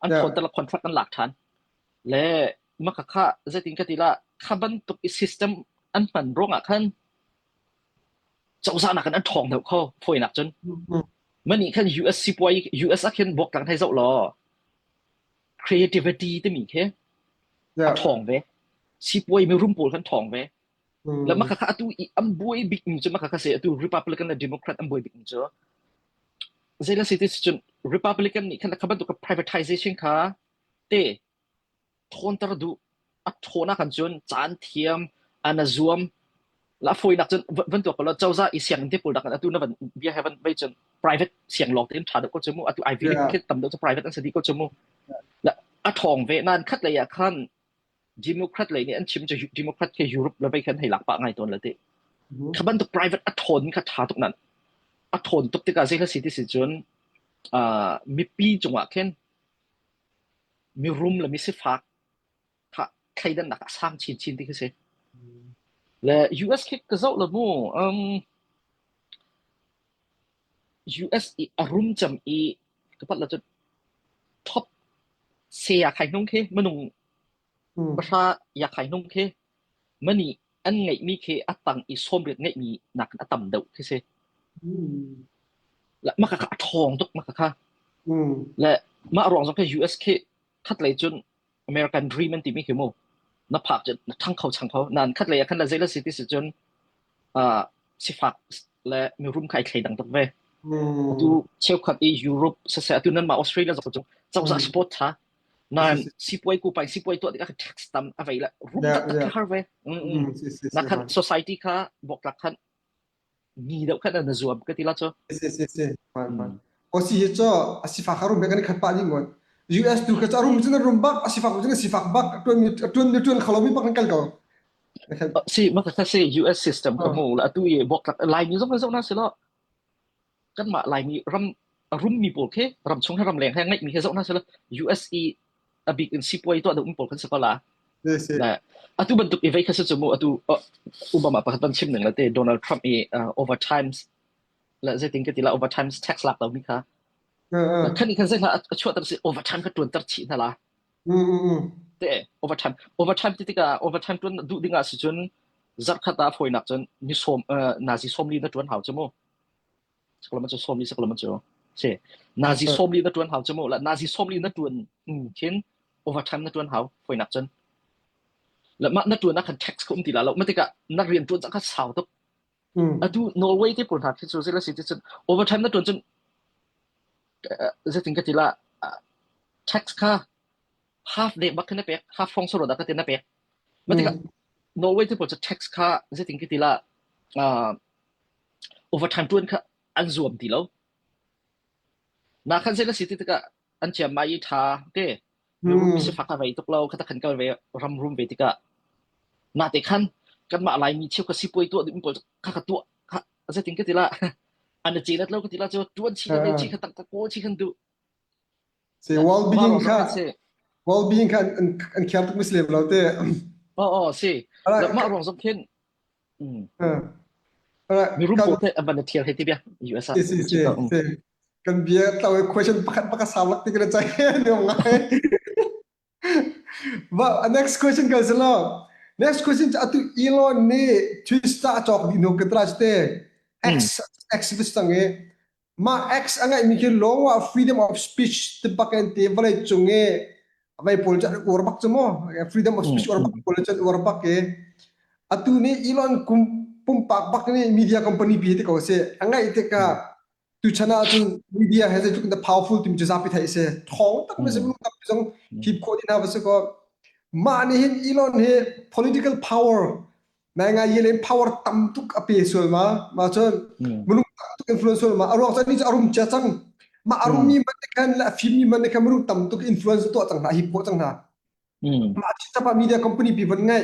an ṭhawnter la contract an lak ṭhan le maka kha zeitin ka ti la kha bantuk i system an hman ruangah khan cozah nakin an ṭhawng deuh kho fawinak cun mani khan US sipuai US ah khin buaktlang thai zoh law creativity timi khi a ṭhawng ve sipuai mirum pawl khan ṭhawng ve Le mah kha atu i an buai bikmi cu mah kha si atu Republican le Democrat an buai bikmi cu zei la si ti cun Republican nih khan kha bantuk privatization kha te thawnter duh a thawn ah khan cun caan thiam an a zuam la fawinak cun van tuak ko lo cozah i sianginn te pawl dak atu na van bia he van vei cun private siang lawng tein tha deuh ko cu mu atu Ivy League khi tam deuh cu private an si dih ko cu mu la a thawng ve nan khat lei ah khan Democrat lei nih an chim cu Democrat khi Europe le vei khan hei lak pah ngai tawn la ti. Kha bantuk private a thawn kha tha tuk nan. A thawn tuk tikah zei kha si ti si cun uh, mipi cungah khin mirum le misifak kha thleidannak a sang chinchin ti khi si. Le US khi ka zoh la mu um, US i a rum cem i ka pat la cu top saya khai hnung khi minung pahra ya khai hnung khi mani an ngeihmi khi a tang i sawmriat ngeihmi nakin a tam deuh khi si. Le mah kha a ṭhawng tuk mah kha. Le mah ruang zong khi US khi khatlei cun American Dream an timi khi mu na phak cun na ṭhang kho chang kho nan khatlei ah khan la zei la si ti si cun uh, sifak le mirum kha ai thleidang tuk ve. Atu cheukhat i Europe siseh atu nanmah Australia zong cu cozah support tha nan sipuai ku pai sipuai tuah tikah tax tam a vei la rum taktak khi har ve. Na khan society kha boklak khan ni deuh khan na zuam ka ti la cu. Si si si. O si hi cho a sifak a rum he kan i khat pah ding ngon. US tu kha cu a rum cun a rum bak a sifak cun a sifak bak tuan tuan tuan khalo mi bak kan kal ko. Si ma ka si US system ka mu la atu i boklak Laimi zong kan zoh na si lo kanmah Laimi ram rummi pawl khi ram chung he ram leng he ngeihmi he zoh hna sila US i a bik in sipuai tuah deuhmi pawl kan si ko la. Le atu bantuk i vei kha si cu mu atu Obama pakhat van chim ning le te Donald Trump i overtimes le zeitin ka ti la overtimes tax lak lo mi kha khan i khan zei hla a chuahter si overtime kha tuanter chih hna la te overtime overtime ti tikah overtime tuan duh ding ah si cun zarkhat ah fawinak cun ni sawm nazi sawmli na tuan hau cu mu saklama cu sawmli saklama cu si nazi sawmli na tuan hau cu mu la nazi sawmli na tuan khin overtime na tuan hau fawinak cun la mah na tuan ah khan tax ka um ti la lo ma tikah na rian tuan cang kha sau tuk atu Norway te pawl hna khi cu zela si ti cun overtime na tuan cun zeitin ka ti la tax kha half dek bak khin na pek half hrawng soro dah ka ti na pek ma tikah Norway te pawl cu tax kha zeitin ka ti la overtime ṭuan kha an zuam ti lo. Na khan zei na si ti tikah an ciam mai i ṭha te mirum sifak a vei tuk lo kha khan kal ve ram rum ve tikah na te khan kanmah Laimi cheu ka sipuai tuah duhmi pawl kha ka tuah kha zeitin ka ti la an ce lat lo ka ti la cu ṭuan chi ka chi kha tang ka kawl chi khan duh Si well being kha well being kha an an khiar tuk mis lem lo te oh oh si mah ruang zong khin Mirum pawl teh an van i ṭhial hei ti bia US ah. Si si si. Kan bia tlau question pakhat pakhat sau lak ti kan cai niam ngai. But next question kan si lo. Next question cu atu Elon nih Twitter a cawk dih hnu ka tla te. X X tang i mah X a ngeihmi khi lawng ah freedom of speech ti bak in ti vawlei cung i vei pawl cu an uar bak cu mu freedom of speech uar bak pawl cu an uar bak i atu nih Elon kum pumpak bak nih media company pi ti ko si a ngeih tikah tuchan ah cun media he zeitluk in powerful timi cu zapi theih si thawng tak mi si tampi zong hip khawh dih hna va si ko mah nih hin Elon hi political power Nai ngai ye len power tam tuk a pe sual ma ma cun minung tam tuk influence sual ma a ruang cun ni cu a rum cia cang ma a rummi man te khan le a fimmi man te khan minung tam tuk influence tuah cang hna hip khawh cang hna ma chapa media company pi von ngai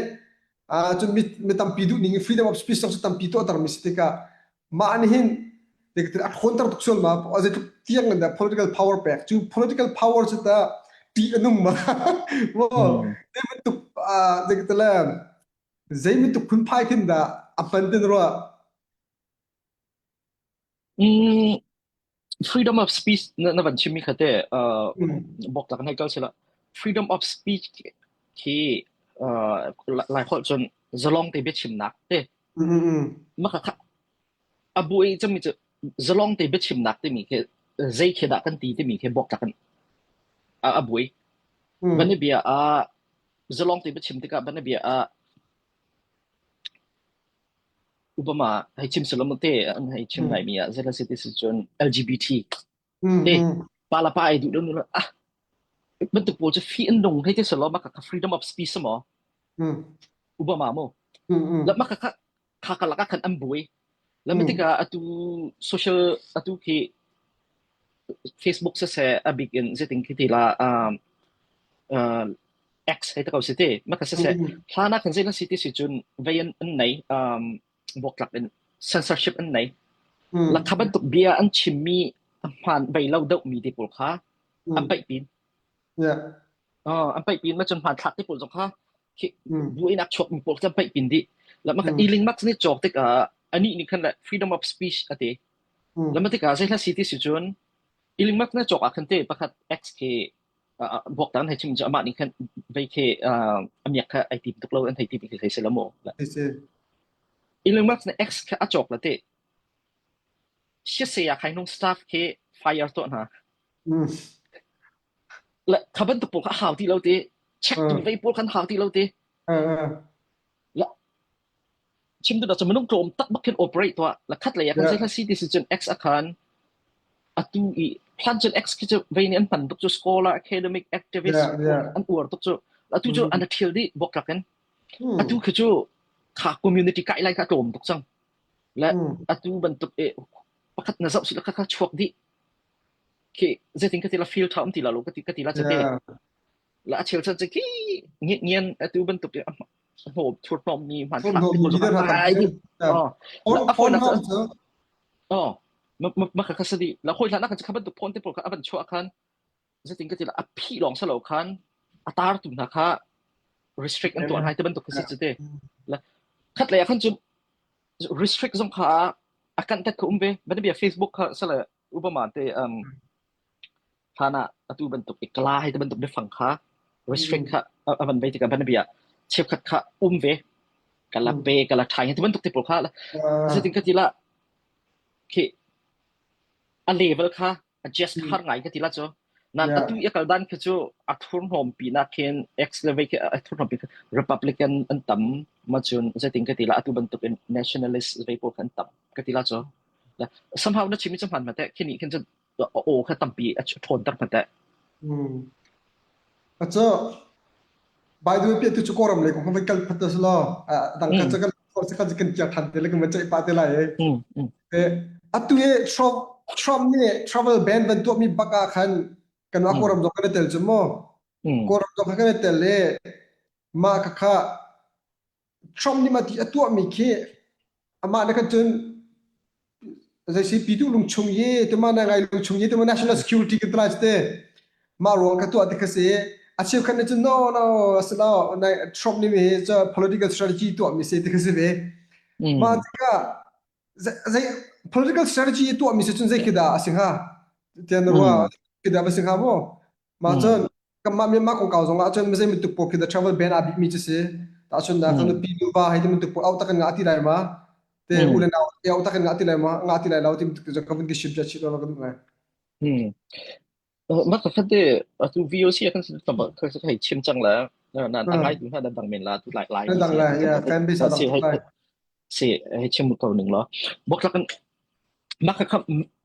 cun mi mi tampi duh ning freedom of speech zong tampi tuah ter mi si tikah mah nih hin a ṭhawnter tuk sual ma zeitluk tiang in dah political power pek cu political power cu ta ṭih a nung ma zei bantuk zei Zei bantuk phunphai khin dah a hman tin rua? Mm, freedom of speech na, na van chimmi kha te uh, bok tak hei kal sila freedom of speech khi uh, lai holh cun zalong te biachimnak te ma kha a bu i chami cu zalong te biachimnak timi khi zei khi dah kan ti timi khi bok tak a a buai van bia a Zalong te biachim tikah bianabia ah Obama hei chim selaw te an hei chim ngaimi ah zei si ti si cun LGBT te pa la pa ai duh lo nu ah bantuk pawl cu fi an nung hei ti selaw maka kha freedom of speech maw Obama mu la maka kha kha ka lak ah khan an buai la mi tikah atu social atu khi Facebook siseh a bik in zeitin khi ti la um, uh, X hei ta ko si ti maka siseh hlan ah khan zei na si ti si cun vei an an nei um, buaktlak in censorship an nei la kha bantuk bia an chimmi a hmaan bei lo deuh mi te pawl kha an paih pin Yeah. Uh, an paih pin ma cun hmanthlak te pawl zong kha khi buainak chuak mi pawl cu an paih pin dih. La maka Elon Musk nih cawk tikah anih nih khan le freedom of speech a ti. La ma tikah zei hla si ti si cun Elon Musk nih cawk ah khan te pakhat X khi buak tan hei chim cu amah nih khan vei khi a miak kha ai tim tuk lo an hei ti mi khi si lo mu. Elon Musk nih X kha a cawk la te Sisea khai nung staff khi fire tuah hna. Le kha bantuk pawl kha a hau ti lo ti. Check tu vei pawl khan hau ti lo ti. La chim tu cu minung tlawm tak bak khin operate tuah. La khat lei ah khan zei si ti si cun X a khan atu i hlan cun X khi cu vei nih an hman tuk cu scholar academic activist an uar tuk cu. Atu cu an thial dih bok lak in. Atu khi cu kha community kai lai kha tlawm tuk cang. Le atu bantuk i pakhat na zoh si la kha kha chuak dih. Khi zeitin ka ti la feel tha um ti la lo ka ti ka ti la chate la a chel chan che khi ngian ngian atu bantuk i a hnawm thur hnawm mi hman thlak ti ko ai di oh la a phone oh ma ma kha kha sadi la khoi hlan kha bantuk phone te pawl kha avan chuah khan zeitin ka ti la a phi lawng salo khan a tar tu hna kha restrict an tuah hai te bantuk kha si chu te la khat lei ah khan cun restrict zong kha a kan tet kha um ve ban bia Facebook kha sala Obama te um hlan ah atu bantuk i kala hei te bantuk biafang kha restrict kha a van bei tikah ban bia cheukhat kha um ve kala pe kala ṭhai te bantuk te pawl kha zeitin ka ti la khi a level kha adjust har ngai ka ti la cu nan atu i kal dan khi cu a thurhnawm pi nak khin ex le vei khi a thurhnawm pi Republican an tam ma cun zeitin ka ti la atu bantuk in nationalist vei pawl kha an tam ka ti la cu somehow na chim i cu hman mate khi nih khin cun aw kha tampi a ṭhawnter mate Aco by the way pia tu chu koram le ko kan kal phat slo dang ka kan kan kan kia than te le kan chai pa te lai e atu e Trump Trump nih travel ban ban tuah mi bak ah khan kan wa koram zong kan tel chu mo koram zong kan tel le ma kha kha Trump nih mah ti a tuahmi khi amah nih khan cun zei pitu lungchung i tuma na ngai lungchung i tuma national security kan tla te mah ruang ka tuah ti kha si a cheukhat nih cun no no asilo Trump nih mi hi cu political strategy tuah mi si ti kha si ve mah tikah zei political strategy tuah mi si cun zei khi dah a si hnga tian na ruah khi dah va si hnga maw mah cun. Kanmah Myanmar kongkau zong ah cun mizei bantuk pawl khi dah travel ban aa bikmi cu si. Tahchunhnak kan nupi nuva hei ti bantuk pawl auh tak in ngah ti lai ma? Te u le nau auh tak in ngah ti lai ma? Ngah ti lai lo ti bantuk cu ka vun ki ship chih lo ka duh ngai. Hmm. Mah ka khat te atu VOC ah kan tam ka hei chim cang la na a ngai tu hna dang men la tu lai lai dang lai ya fan base dang lai si hei chim ko ning lo bok tlakan mah kha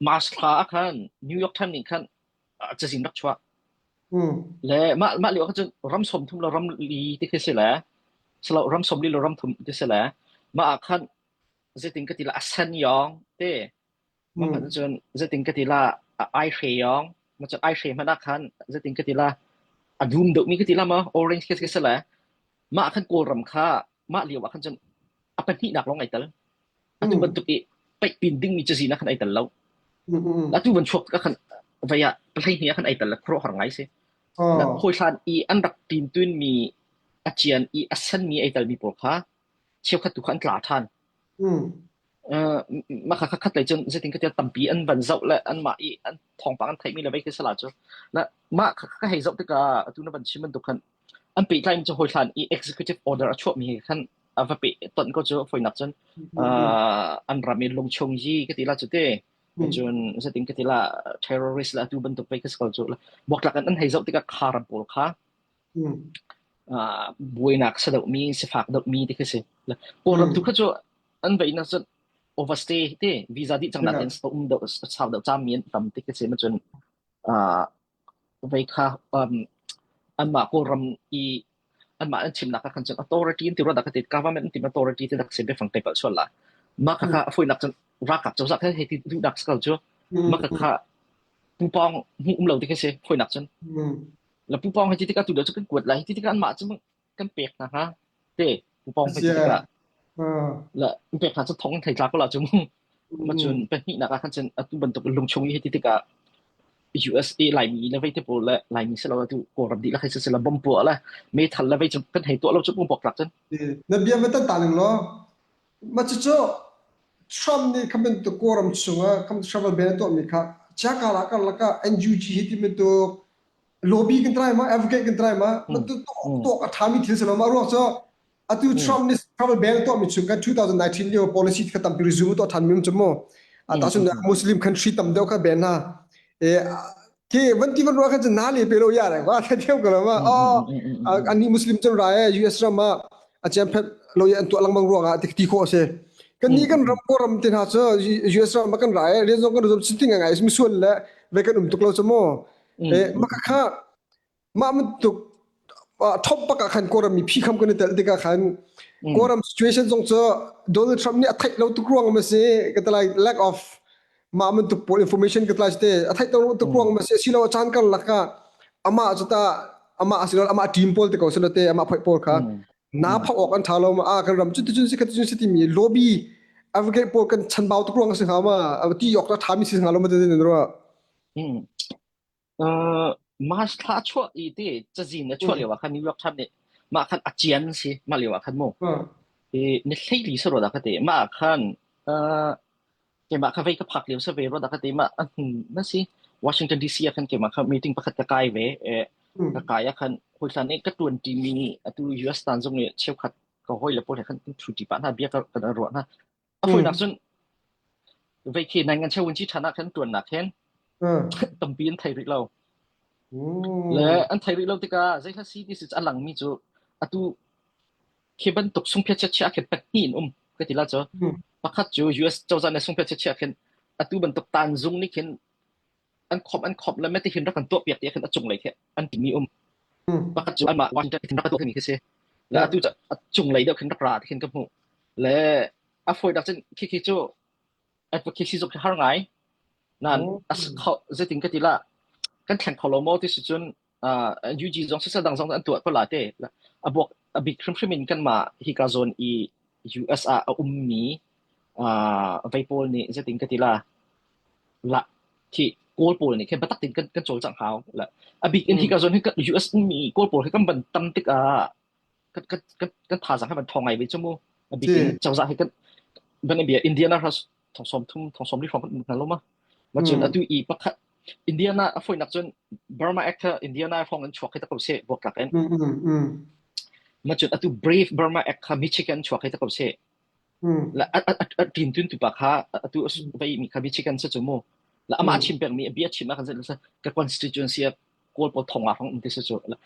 Mars thla ah khan New York Times nih khan cazin rak chuah le mah mah lio cun ram 30 le ram li ti khi si le silo ram 40 le ram thum ti si le mah ah khan zeitin ka ti la a sen yong te mah hmanh cun zeitin ka ti la ai hre yong ma cun ai hre hmanh ah khan zeitin ka ti la a dum deuh mi ka ti la ma orange khi si le mah khan kawlram kha mah lio ah khan cun a pahnihnak lawng ai tel atu bantuk i paih pin dingmi cazin ah khan ai tel lo. Atu van chuak tikah khan vei ah pahleihnih ah khan ai tel le khuaruahhar ngai si. Hawi hlan i an rak tintuin mi a cian i a senmi ai telmi pawl kha cheukhat tu kha an tla ṭhan. Mah kha khat lei cun zeitin ka tiah tampi an van zoh le anmah i an thawngpang an theihmi le vei khi sala cu mah kha ka hei zoh tikah atu na van chim bantuk khan an pehtlai mi cu hawi hlan i executive order a chuahmi he khan a va peh tonh ko cu foinak cun an ram i lungchung yi ka ti la cu te cun zatin ka ti la terrorist la tu bantuk pei ka si ko cu buaktlak an an hei zoh tikah kha ram pawl kha buainak sa deuh mi sifak deuh mi ti khi si Kawlram tu kha cu an veina cun overstay te visa dih cang natin um deuh sau deuh cam mi an tam ti khi si ma cun vei kha anmah Kawlram i anmah an chimnak ah khan cun authority in ti ruat ah ka ti government an ti authority ti dak si biafang te palh sual la mah kha kha a foinak cun ralkap cozah kha hei ti duhnak si ko cu mah kha kha pupawng hmuh um lo ti khi si foinak cun la pupawng hei ti tikah tu cu kan kuat lai ti tikah anmah cu kan pek hna hnga te pupawng hei ti tikah la pek hna cu thong thei tla ko la cu mu ma cun pahnihnak ah khan cun atu bantuk lungchung i hei ti tikah USA Laimi le vei te pawl le Laimi si lo atu Kawlram dihlak hei si la bom puah le meithal le vei cu kan hei tuah lo cu pumpak tlak cun. Na bia ma tan ta ning law ma cucu Trump nih kha bantuk Kawlram chungah kham travel ban a tuahmi kha chiakala karlak ah NUG hi ti bantuk lobby kan try ma advocate kan try ma tuak a ṭhami thil si lo ma ruak cu atu Trump nih travel ban tuah mi chung kan 2019 lio policy kha tampi resume tuah than mi um chu mu ta sun Muslim country tam deuh kha ban ha e ke van ti van ruwa khan na le pe lo ya re wa tha thiam ko ma a ani Muslim cun ra e US ram ah a chem phet lo ya an tuah langmang ruang ah ti kho se kan ni kan ram ko ram te hna chu US ram kan ra e rian zong kan rum sinting ngai mi sual le ve kan um tuk lo chu mu e maka kha Mah bantuk top bak ah khan Kawlram mi phi kham kan i tel tikah khan Kawlram situation zong cu Donald Trump nih a theih lo tuk ruang ma si ka ti lai lack of mah bantuk pawl information ka tlai te a theih lo tuk ruang ma si silo caan kar lakah amah cu ta amah asilo amah team pawl te ko silo te amah phoi pawl kha na phak awk an tha lo ma a kan ram cu ticun si kha ticun si timi lobby advocate pawl kan chanbau tuk ruang si hnga ma ti awk ta tha mi si hnga lo ma te nan ruah March thla a chuah i ti cazin a chuah lio ah khan New York Times nih mah khan a cian si mah lio ah khan mu. I ni hleili si rua dah ka ti. Mah ah khan keimah kha vei ka phak lio si ve rua dah ka ti. Mah a hnu na si Washington DC ah khan keimah kha meeting pakhat ka kai ve. Ka kai ah khan hawi hlan i ka tuan ṭimi atu US tan zung i cheukhat ka hawi le pawl he khan kan ṭhu ṭi pah hna bia ka kan ruah hna. A fawinak cun vei khi nai ngan cheu ci ṭhan ah khan ṭuannak hin tampi an thei rih lo. Le an thei rih lo tikah zei hla si ti si a langmi cu atu khi bantuk sungphiat chiat khin pahnih in um ka ti la cu. Pakhat cu US cozah nih sungphiat chiat khin atu bantuk tanzung nih khin an khomh an khomh le meti hin rak kan tuah piak ti khin a cunglei khi an timi um. Pakhat cu anmah Washington khin rak tuah mi khi si. Le atu cu a cunglei deuh khin rak ra ti khin ka hmuh. Le a fawi dak cun khi khi cu advocacy zong khi har ngai. Nan as kho zeitin ka ti la kan thleng kho lo maw ti si cun UG zong sisal dang zong an tuah ko la te. A buak a bik hrimhrim in kanmah hika zawn i US ah a ummi vei pawl nih zeitin ka ti la la khi Kawl pawl nih khin biatak tein kan kan cawlcangh hau. La a bik in hika zawn hi US ummi Kawl pawl hi kan van tam tikah kan kan kan kan thazaang hi van thawng ngai ve cu mu. A bik in cozah hi kan ban bia Indiana ras thong 30 thong 40 hrawng kan um hna lo ma. Ma cun atu i pakhat. Indiana a foinak cun Burma Act kha Indiana hrawng in chuak hi ta ko seh buaktlak in. Mm, mm, mm. Ma cun atu Brave Burma Act kha Michigan chuak hi ta ko seh. Mm. La a a a tin tun tu pa kha atu vai mi kha Michigan sa chu mu. La ama Mm. chim pek mi bia chim a kan sa ka constituency a kawl pawl thong ah hong um ti si cu. Mm.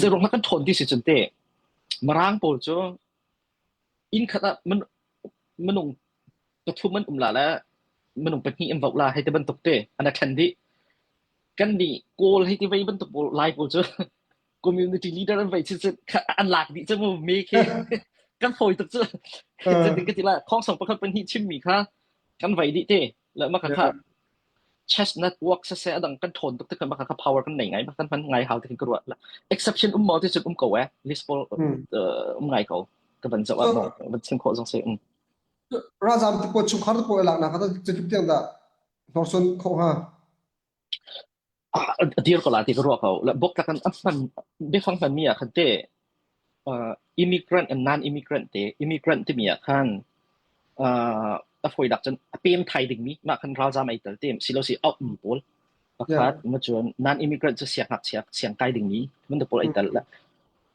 Zerong la kan thon ti si cun te Marang pawl cu inn khat ah minung pathum an um la le minung pahnih an voh la hei ti bantuk te an a ṭhen dih. Kan nih Kawl hei ti vei bantuk pawl Lai pawl cu community leader an vei cu an lak dih cu mu me khi kan fawi tuk cu. Zeitin ka ti lai khongsong pakhat pahnih chimmi kha kan vei dih te le mah kha chess network siseh a dang kan ṭhawn tuk tikah mah kha power kan nei ngai kan hman ngai hau ti ka ruah. Exception um maw ti cun um ko eh list pawl um ngai ko ka van zoh ah maw van chim khawh zong si um. Ralzam te pawl chungkhar te pawl laknak kha zeitluk tiang dah hnorsuan khawh hnga? A dir ko la ti ka ruah ko. Bok tak an hman biafang hman mi ah khan te immigrant and non-immigrant te immigrant timi ah khan a foi dak cun a pem thai ding mi mah khan ralzam ai tel te silo si out mi pawl pakhat ma cun non-immigrant cu siang ngakchia siang kai ding mi mun te pawl ai tel la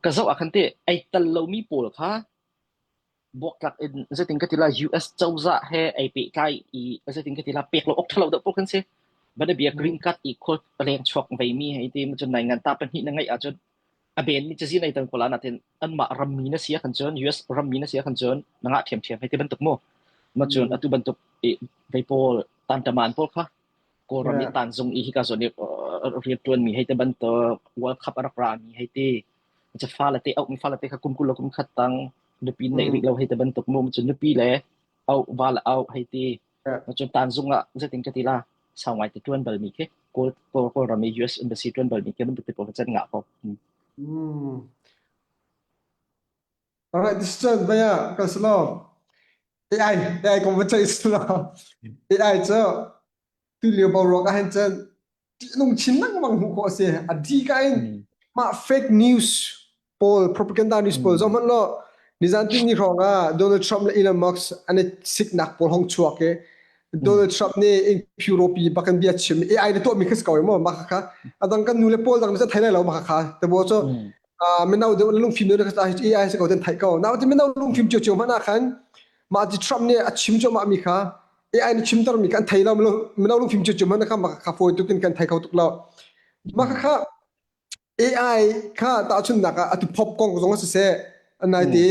ka zoh ah khan te ai tel lo mi pawl kha buaktlak in zeitin ka ti lai US cozah he ei pehtlai i zeitin ka ti lai pek lo awk ṭhalo deuh pawl kan si. Banabia green card i khual leng chuak vei mi hei ti cun nai ngan ta pahnih na ngeih ahcun a ben mi cazin ei tan ko la natin anmah rammi na si ahkhan cun US rammi na si ahkhan cun na ngah ṭhiamṭhiam hei ti bantuk mu. Ma cun atu bantuk i vei pawl tantaman pawl kha Kawlram i tanzung i hika zawn i rianṭuan mi hei ti bantuk World Cup a rak ra mi hei ti cu fale te auh mi fale te kha kum 20 le kum khat tang nupi neih rih lo hei ti bantuk mu cun nupi le auh va le auh hei ti cun tanzung ah zeitin ka ti la sau ngai te ṭuan bal mi khi Kawl Kawlram i US Embassy ṭuan bal mi khi bantuk te pawl kha can ngah ko. Alright, this chan baya ka silo AI AI kong va ceih silo AI cu tu lio boruak ah hin cun ṭihnung chin lengmang hmuh khawh a si. A dika in mah fake news pawl propaganda news pawl zoh hmanh law nizan tihni hrawng ah Donald Trump le Elon Musk an i siknak pawl hong chuak i Donald Trump nih ing pi bakin bia chim AI na tuahmi kha si ko maw mah kha adang kan nu le pawl dang nih thei lai lo mah kha te bo cu mino deuh lungfim deuh kha AI si ko ten thai ko na ti mino lungfim cio cio hmanh ah khan mah ti Trump nih a chim cuahmah mi kha AI nih chimter mi kan thei lo mino lungfim cio cio hmanh kha mah kha fawi tuk in kan thei kho tuk lo mah kha AI kha tahchunhnak ah atu pop kong zong a siseh nai te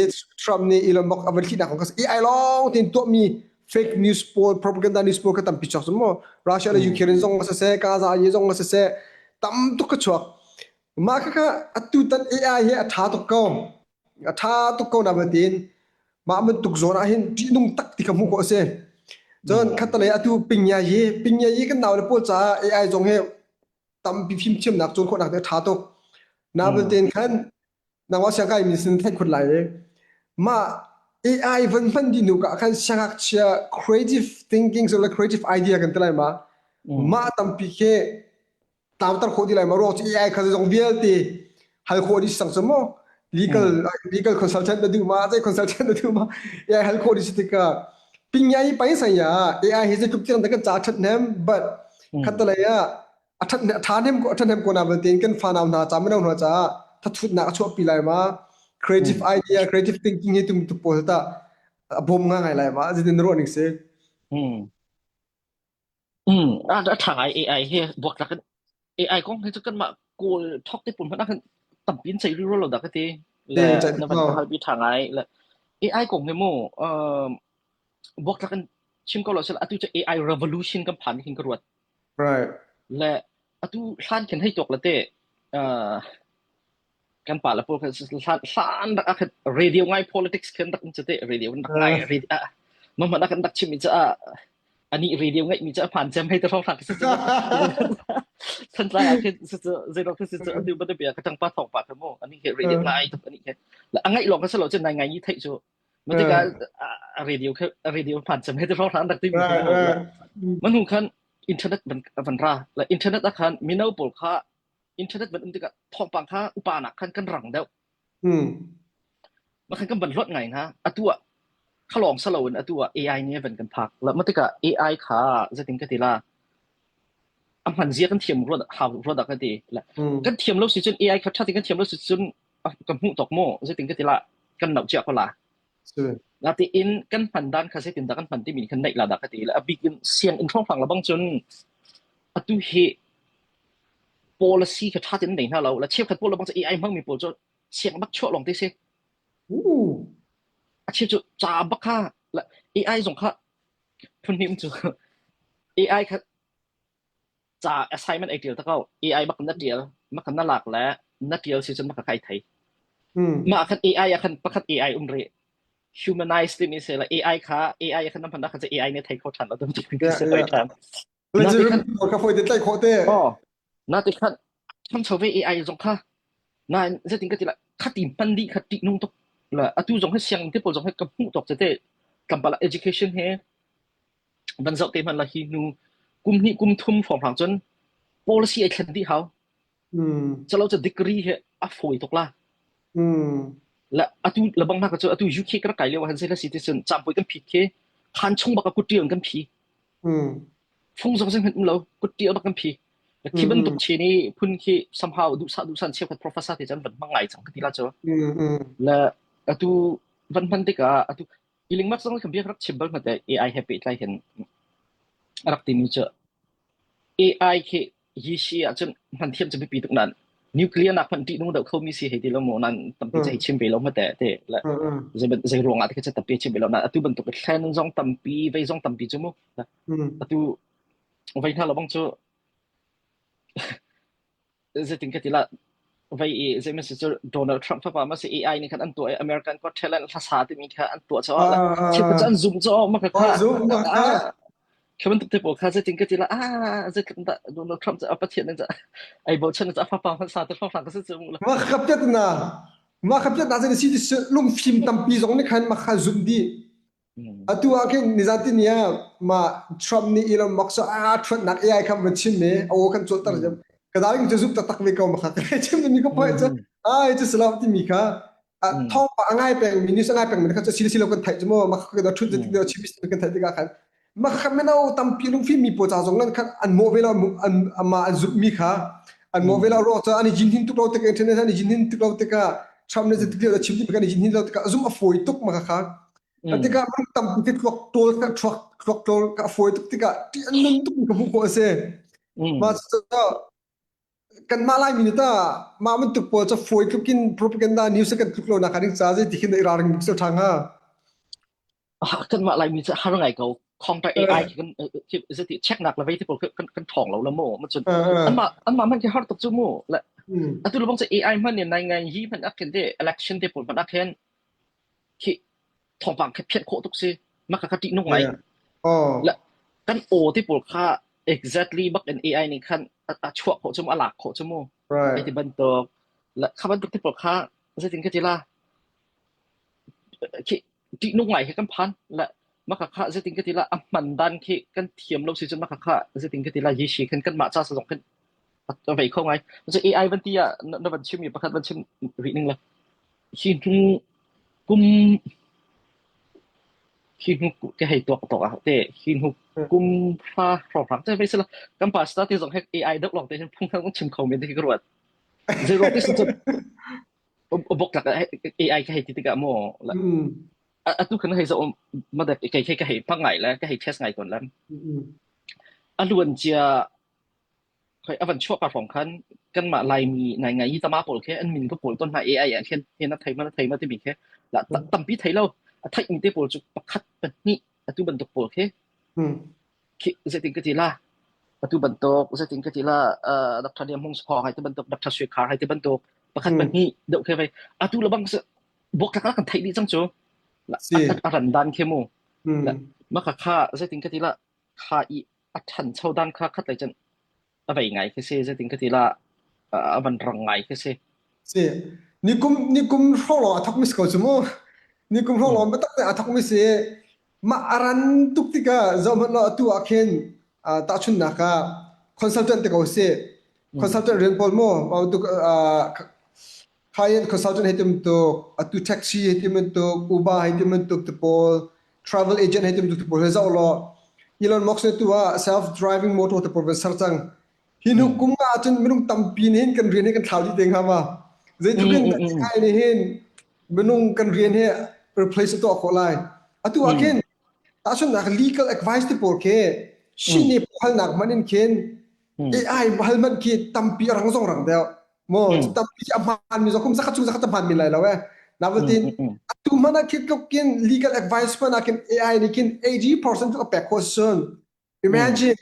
Trump nih Elon Musk a van thihnak kong kha AI lawng tein tuahmi fake news pawl propaganda news pawl kha tampi chuak cu mu Russia le Ukraine zong a siseh Gaza ye zong a siseh tam tuk ka chuak mah kha kha atu tan AI hi a ṭha tuk ko a ṭha tuk ko na tiin mah bantuk zawn ah hin ṭihnung tak ti kha hmuh khawh a si cun khattelei atu pingya yi pingya yi kan nau le pawl caah AI zong hi tampi fimthiamnak cawn khawhnak te a ṭha tuk na tein khan nangmah siangkai mi sin theih khun lai i mah AI van hman dih hnu ka khan siangngakchia creative thinking so le creative idea kan ti lai ma mah tampi khi tlauter khawh ti lai ma ruang cu AI kha zong vialte hal khawh dih sang cu mu legal legal consultant na duh ma zei consultant na duh ma AI hal khawh dih si tikah pingyai pai sang ya AI hi zeitluk tiang dah kan ca that hnem but khatalei ah a that a tha hnem ko a that hnem ko na tein kan fanau hna ca mino hna caah thathutnak a chuahpi lai ma creative idea creative thinking hi tum tu pawl ta a bawm nga ngai lai ma zeitin ruah ning si A ṭha ngai AI hi buaktlak in AI kong hi cu kanmah Kawl thawk te pawl hmanh ah khan tampi in ceih rih rua lo dah ka ti. Le na van ka halpi ṭha ngai. Le AI kong hi mu buaktlak in chim ko lo sila atu cu AI revolution kan phan hin ka ruat. Right. Le atu hlan khin hei tuak le te kan pa le pawl khan hlan hlan rak ah khan radio ngai politics khan rak um cu te radio rak ngai radio ah ma hmanh ah kan rak chim mi cu ah ani radio ngaih mi cu a phan cem hei te hrawng hlang si cu Thantlang ah khin si cu zeirawng khi si cu atu ban bia ka tang pa thong pa kha mu ani he radio ngai tuk ani he a ngaih lawng ka si lo cu nai ngai ni theih cu ma tikah a radio kha a radio phan cem hei te hrawng hlang rak ti mi kha mu manu khan internet van van ra la internet ah khan mino pawl kha internet van um tikah thawngpang kha upa nak khan kan rang deuh. Mah khan kan van hlawt ngai hna. Atu ah khalawng salo in atu ah AI nih van kan phak. La ma tikah AI kha zeitin ka ti la. A hman zia kan thiam ruat hau ruat dah ka ti. Kan thiam lo si cun AI kha ṭha tein kan thiam lo si cun ka hmuh tawk mu zeitin ka ti la kan nauh cia ko la. Natein kan hman dan kha zeitin dah kan hman timi kan neih la dah ka ti. A bik in sianginn hrawnghrang la bang cun atu hi policy kha ṭha tein nei hna lo. La cheukhat pawl la bang cu AI hmangmi pawl cu siang bak chuah lawng te si. A cheu cu ca bak kha AI zong kha phun hnih um cu AI kha ca assignment ai ṭial ta ko. AI bak na ṭial, mak na lak le na ṭial si cun mak ka ai thei. Mah khan AI ah khan pakhat AI um rih. Humanize timi si la AI kha AI khan na hman ah khan AI nih thei kho ṭhan lo dum ti si hoi ṭhan. Le cu ka foi te tlaih khawh te. Oh, na ti khan thancho ve AI zong kha nain zeitin ka ti la khati hman dih kha ṭih nung tuk la atu zong hi sianginn te pawl zong hi ka hmuh tawk tete tlawmpal ah education he van zoh te hmanh la hi hnu kum hnih kum thum hrawnghrang cun policy ai thlen dih hau. Calo cu degree he a fawi tuk la. La atu labang hna ka cu atu UK ka rak kai lio ah han sei la si ti cun campui kan phit khi khan chung bak a kut kan phi. Fung zong zeihmanh um lo kut ṭial bak kan phi. Khi bantuk chin i phun khi somehow duhsah duhsan cheukhat professor te cun van hmang ngai cang ka ti la cu. Le atu van hman tikah atu Iling mak zong kan biak rak chim bal hmate AI he pehtlai hin a rak timi cu AI khi hi si ahcun hman thiam cu biapi tuk nan nuclear nak hmanh ṭih nung deuh khomi si hei ti lo maw nan tampi cu hei chim ve lo hmate te le zei zei ruang ah te khi tampi chim ve lo nan atu bantuk thlen zong tampi vei zong tampi cu mu atu vei hna lo bang cu zeitin ka ti la vei i zei si cu Donald Trump fapa ma si AI nih khan an tuah i American Got Talent hlasa timi kha an tuah caah la thil cu an zum caah ma kha kha kha bantuk te pawl kha zeitin ka ti la ah zeitluk dah Donald Trump cu a pathian in ai bochan cu a fapa hmasa te hrawng ka si cu mu la ma khap piat na ma khap piat na zan si ti lungfim tampi zong nih khan ma kha zum di Atu ah khin nizan tini ah mah Trump nih Elon Musk cu aa ṭhuatnak AI kha van chim i a aw kan cawlter mm. Ka darling cu zumh taktak ve ko ma kha ka chim mi ka poi cu ai cu salam timi kha thawngpa a ngai peng mi news a ngai peng mi kha cu silo silo kan theih cu mu ma kha ka ṭhut ti chim kan theih tikah khan ma kha mino tampi lungfim mi pawl ca zong nan khan an mawh ve lo an ama an zumh mi kha an mawh ve lo ro cu an i jin hin tuk lo tik internet an i jin hin tuk lo tikah Trump nih zeitik lio chim ti kan i jin hin lo tikah zumh a fawi tuk ma kha Tikah minung tampi khi thluak ṭawl kha thluak thluak ṭawl ka a fawi tuk tikah ṭih an nun tuk ka hmuh khawh a si. Mah cu kanmah Laimi nih tah mah bantuk pawl cu fawi tluk in propaganda news kan tluk lo nak ding ca zei ti khin i ralring bik ṭha hnga. Kanmah Laimi cu har ngai ko. Counter AI kan zati check nak le vei te pawl kan kan ṭhawng lo la mu. Ma cun anmah anmah hmanh khi har tuk cu mu. Le atu lebang cu AI hman in nai ngai hi hmanh ak khin te election te pawl hmanh ak hin khi thawngpang khi phiat khawh tuk si maka kha ṭih nung ngai Oh. la kan aw te pawl kha exactly bak in AI nih khan a chuah khawh cu mu a lak khawh cu mu Right. ai ti bantuk la kha bantuk te pawl kha zeitin ka ti la khi ṭih nung ngai khi kan phan la maka kha zeitin ka ti la a hman dan khi kan thiam lo si cun maka kha zeitin ka ti la yishi khan kan mah ca sa zong khan a vei kho ngai cu AI van ti ah na van chim mi pakhat van chim rih ning la Hi hnu kum hi hnu ka hei tuak tok ah te hi hnu kum fa hrawnghrang te vei sila kan pastor te zong he AI deuh lawng te hin phung thang chim kho men te khi ka ruat. Zei ruang te sin cun bok tlak AI ka hei ti tikah maw atu khan hei zo ma dek kei kei ka hei pang ngai le ka hei test ngai ton lam. A luan cia Khoi a van chuah ka hrawng khan kanmah Laimi ngaingai hi tama pawl khi an min ka pawl ton hna AI ah khin hi na thei ma na thei ma timi khi la tampi thei lo a theih mi te pawl cu pakhat pahnih atu bantuk pawl khi khi zeitin ka ti la atu bantuk zeitin ka ti la Dr. Liam Hung Skhong hai ti bantuk Dr. Sui Khar hai ti bantuk pakhat pahnih deuh khi vai atu lebang bok tlak kan theih dih cang cu a ran dan khi mu ma kha kha zeitin ka ti la kha i a ṭhancho dan kha khat lei cun a vei ngai khi si zeitin ka ti la a van rang ngai khi si. Si nikum nikum hrawng lawng a thok mi si ko cu mu nikum hrawng lawng biatak te a thok mi si mah a ran tuk tikah zoh hmanh law atu ah khin tahchunhnak ah consultant te ko si consultant rian pawl mu mah bantuk Client consultant hei ti bantuk, atu taxi hei ti bantuk, Uber hei ti bantuk te pawl, travel agent hei ti bantuk te pawl hi zoh law Elon Musk nih tu ah self-driving motor te pawl van ser cang. Hi hnu kum nga ahcun minung tampi nih hin kan rian hi kan thlau dih te hnga ma? Zeitluk in dah AI nih hin minung kan rian hi replace a tuah khawh lai. Atu ah khin tahchunhnak legal advice te pawl khi shin i halnak hmanh in khin AI hal hmanh khi tampi a rang zong rang deuh. Mo tampi a hmaan mi zong kum zakhat chung zakhat a hmaan men lai lo eh. Navutin atu hmanh ah khi tluk in legal advice hmanh ah khin AI nih khin 80% tluk a pek khawh cun imagine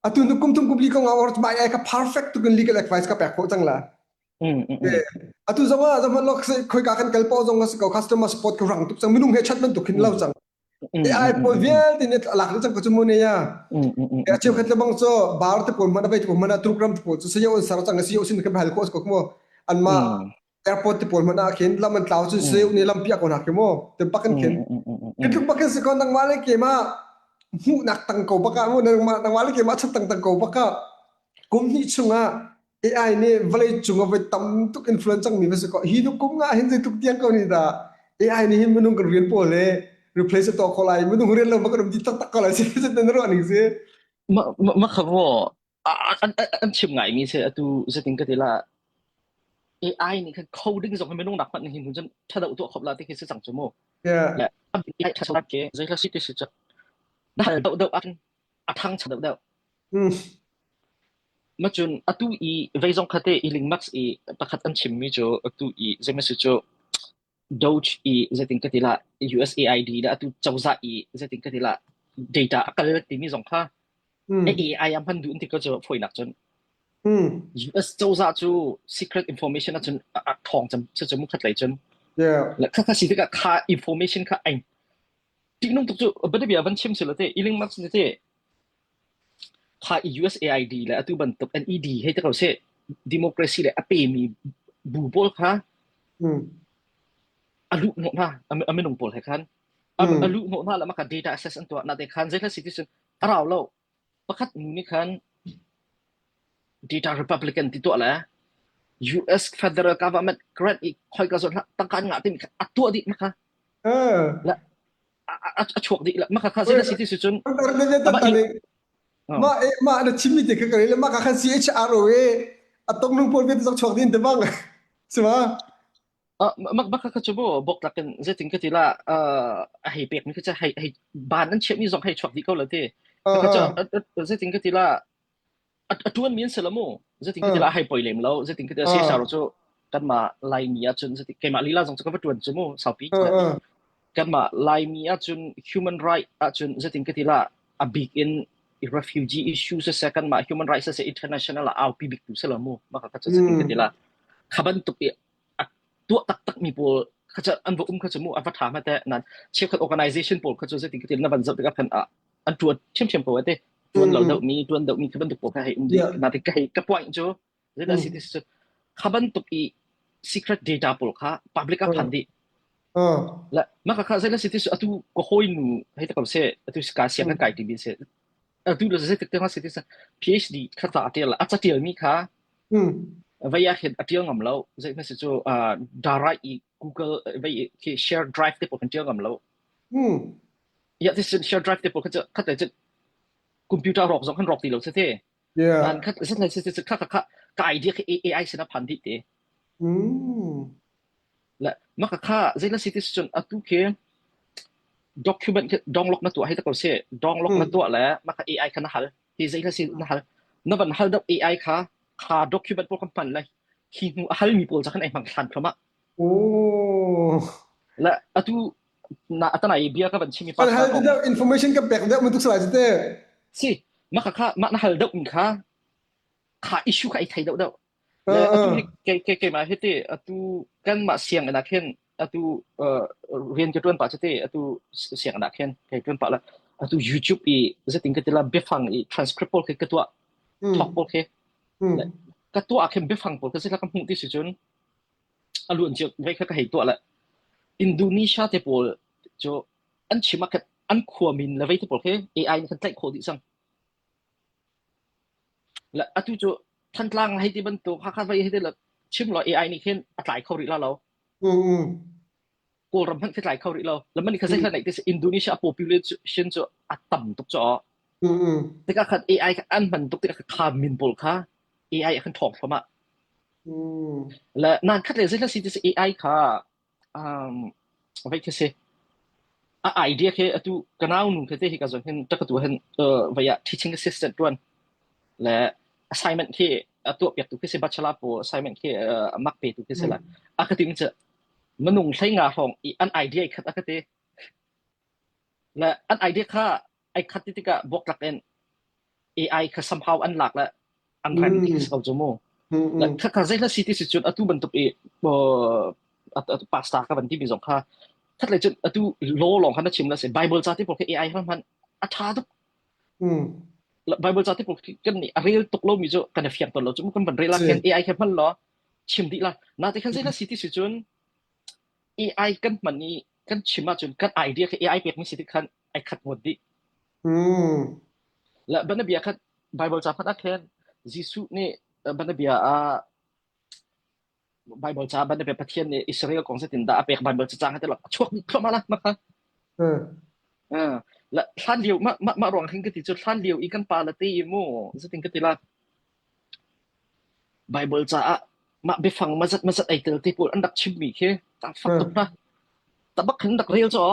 Atu nu kum thum kum li ko nga or mai ai ka perfect tuk in legal advice ka pek khawh cang la. Atu zong ah zaman lok se khoi ka kan kal po zong si ko customer support ka rang tuk cang minung he chat bantuk hin lo cang. AI pawl vialte ne lak le cang ko chu mu ne ya. A cheu khat le bang cho bar te pawl mana vai te pawl mana truk ram te pawl chu se yo sar cang si yo sin ka hal ko ko mo an ma airport te pawl mana khin lam an tlau chu se ni lam pia ko na ke mo te pakan khin Kitluk bakin si ko nangmah le keimah hmuhnak tang ko baka mu nangmah nangmah le keimah chan tang tang ko baka kum hnih chungah AI nih vawlei cung ah voi tam tuk influence cangmi va si ko hi nu kum nga hin zeitluk tiang ko ni dah AI nih hin minung kan rian pawl he replace a tuah kho lai minung rian lo ma kan um di taktak ko lai si si na ruah ning si Ma ma ma kha maw an an chim ngai mi si atu zetin ka ti la AI nih khan coding zong hi minung nak hmanh hin cun ṭha deuh tuah khop la ti khi si cang cu mu. Yeah. Le AI ṭha deuh ke zei hla si ti si cu na hal deuh deuh ahcun a ṭhang cha deuh deuh. Mm. Ma cun atu i vei zong khate i Lingmax i pakhat an chimmi cu atu i zei si cu Doge i zeitin ka ti la USAID le atu cozah i zeitin ka ti la data a kal timi zong kha Mm. AI a hman duh ti ko cu foinak cun Mm. US cozah cu secret information ahcun a ṭhawng cem cu mu khat lei cun Yeah. le kha kha si tikah kha information kha ai ṭihnung tuk cu bianabia van chim si lo te Elon Musk nih te kha USAID le atu bantuk NED hei te ko seh democracy le a pemi bu pawl kha Mm. a luh hnawh hna a minung pawl he khan a Mm. a luh hnawh hna le maka data access an tuah na te khan zei si ti cun a rau lo pakhat nu nih khan data Republican ti tuah le US federal government grant i khoi ka zawn tangka an ngah timi kha a tuah dih maka Eh. la a a chuak dih la maka kha zei si ti si cun ama i Ma e ma na chimmi te kha ka rel ma ka khan CHRO e a tong nung pawl vialte zong chuak din te bang sima Mak bak kha cu mu bawktlak in zeitin ka ti la a hei pek mi kha cu hei hei ban an chiahmi zong hei chuak dih ko la ti. Kha cu zeitin ka ti la a tuan mi an si lo mu. Zeitin ka ti la hei poi lem lo. Zeitin ka ti la sesaro cu kanmah Laimi ahcun zeitin keimah lila zong cu ka va tuan cu mu saupi. Kanmah Laimi ahcun human right ahcun zeitin ka ti la a bik in refugee issue siseh kanmah human rights siseh international ah aupi bik tu si lo mu. Mah kha cu zeitin ka ti la kha bantuk i a tuah taktakmi pawl kha cu an va um kha cu mu a va ṭha hma teh nan cheukhat organization pawl kha cu zeitin ka ti na van zoh tikah khan ah an ṭuan ṭhiamṭhiam ko te ṭuan lo deuh mi ṭuan deuh mi kha bantuk pawl kha hei um dih na te ka hei ka point cu zeidah si ti cu kha bantuk i secret data pawl kha public ah phan dih la mah kha zeilah si ti cu atu ka hawi nu hei ta ko se atu ka siang kan kai ti mi se atu le zeitik te si ti PhD kha ca a ṭial a ca ṭial mi kha Vei ah khin a ṭial ngam lo. Zeihmanh si cu uh, Dara i Google vei i khi share drive te pawl khan ṭial ngam lo. Ya ti sin share drive te pawl kha cu khat le cu computer rawk zong khan rawk ti lo si te. Yeah. Nan khat zat le si si kha kha kha ka idea khi AI sin a phan dih te. Le mah kha kha zei la si ti si cun atu khi document khi download na tuah hei ta ko si. Download na tuah le mah kha AI kha na hal. Hi zei la si na hal. Na van hal deuh AI kha kha document pawl kan hman lai. Hi hnu a halmi pawl ca khan ai hmang hlan thluahmah. Oh. Le atu na atanai bia ka van chimi Kan hal deuh information ka pek deuh bantuk salai te. Si, mah kha kha mah na hal deuh mi kha kha issue kha ai thei deuh deuh. Le atu hi ke ke keimah hi te atu kanmah sianginn ah khin atu rian ka ṭuan pah cu te atu sianginn ah khin kai ṭuan pah la atu YouTube i zeitin ka ti la biafang i transcript pawl khi ka tuah talk pawl khi le ka tuah ah khin biafang pawl ka zeila ka hmuh ti si cun a luan cio vei kha ka hei tuah le Indonesia te pawl cu an chim ah khan an khua min le vei te pawl khi AI nih khan tlaih khawh dih cang. Le atu cu Thantlang hei ti bantuk Hakha vai hei ti le chim law AI nih khin a tlai kho rih la lo. Kawlram hmanh khi tlai kho rih lo. Le man kha zei hlan ti Indonesia population cu a tam tuk cu. Mm mm. Tikah khan AI kha an hman tuk tikah kha min pawl kha AI ah khan ṭhawng thluahmah. Mm. Le nan khat le zei si ti si AI kha um vai khi si a idea khi atu ka nau nu khi te hi ka zon hin ta ka tu hin vai ah teaching assistant tuan le assignment khi a tuah piak tu khi si bachelor pawl assignment khi a mak pe tu khi si la a ka tim che minung hlei nga hrawng i an idea khat a ka ti le an idea kha ai khat ti tikah buaktlak in AI kha somehow an lak le an rem ti khi si ko cu mu. Le kha kha zei hla si ti si cun atu bantuk i pastor ka van timi zong kha khat le cun atu law lawng kha na chim la si Bible ca ti pawl khi AI hman hman a tha tuk. Bible ca ti pawl kan nih a rel tuk lomi cu kan i fiang tawn lo cu kan van rel ah khin AI kha hman law chim dih la. Na ti khan zei hla si ti si cun AI kan hman i kan chim ahcun kan idea kha AI pekmi si tik khan ai khat ngawt dih. Le banabia kha Bible ca hmanh ah khin Jesuh nih banabia ah Bible ca banabia Pathian nih Israel kong zeitin dah a pek Bible cacang te a chuak dih thluahmah la mah kha. La hlan lio mah mah mah ruang hin ka ti cu hlan lio i kan pa le te i mu zeitin ka ti la Bible caah mah biafang mazat mazat ai tel te pawl an rak chimmi khi ta fak tuk hna. Tabak khan rak rel caw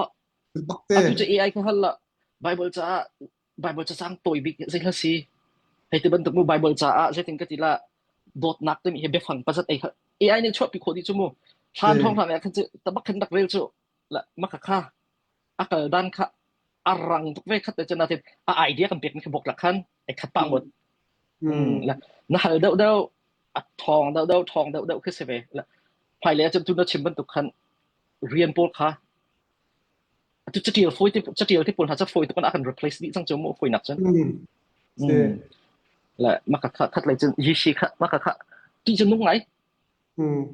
Atu cu AI ka hal la Bible caah Bible cacang tawi bik zei hla si? Hei ti bantuk mu Bible caah zeitin ka ti la dawtnak timi hi biafang pazat ei AI nih chuahpi khawh dih cu mu. Hlan thong hlan ah khan cu tabak khan rak rel cu la maka kha a kal dan kha a rang tuk ve khat te cu natin a idea kan pek mi kha bok lak khan ai khat pa ngot. La na hal deuh deuh a thong deuh deuh thong deuh deuh khi si ve. La hmailei ah cun tu na chim bantuk khan rian pawl kha Atu catial fawi te catial te pawl hna cu fawi tuk in a kan replace dih cang cu mu fawinak cun. Mm. Le maka kha khat lei cun yishi kha maka kha ti cu nung ngai.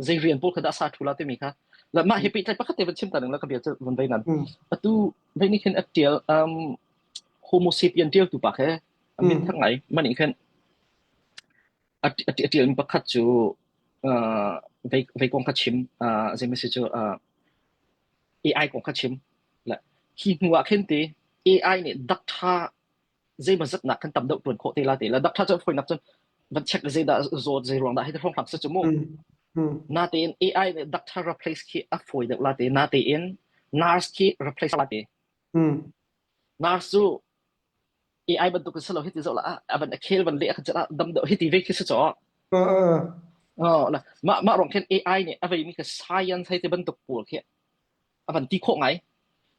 Zei rian pawl kha dah sa thu la timi kha. Le mah hi pehtlai pakhat te van chim ta ning la ka bia cu van vei nan. Atu vei nih khin a tial um Homo sapien tial tu pa khe a min thang ngai mani khin a a tial mi pakhat cu uh vei vei kong kha chim uh zei ma si cu uh AI kong kha chim. Le hi hnu ah khin ti AI nih doctor zeimaw zatnak kan tam deuh tuan khawh te la te la doctor cu foinak cun van check le zeidah zawt zei ruang dah hi hrawng hlang se cu mu. Natein AI nih doctor replace khi a fawi deuh la te natein nurse khi replace la te. Nurse cu AI bantuk in si lo hiti zoh la a van a khel van leh a kan ah dam deuh hiti ve khi si caw. Oh la mah mah rong khin AI nih a veimi kha science hei ti bantuk pawl khi a van ti khawh ngai.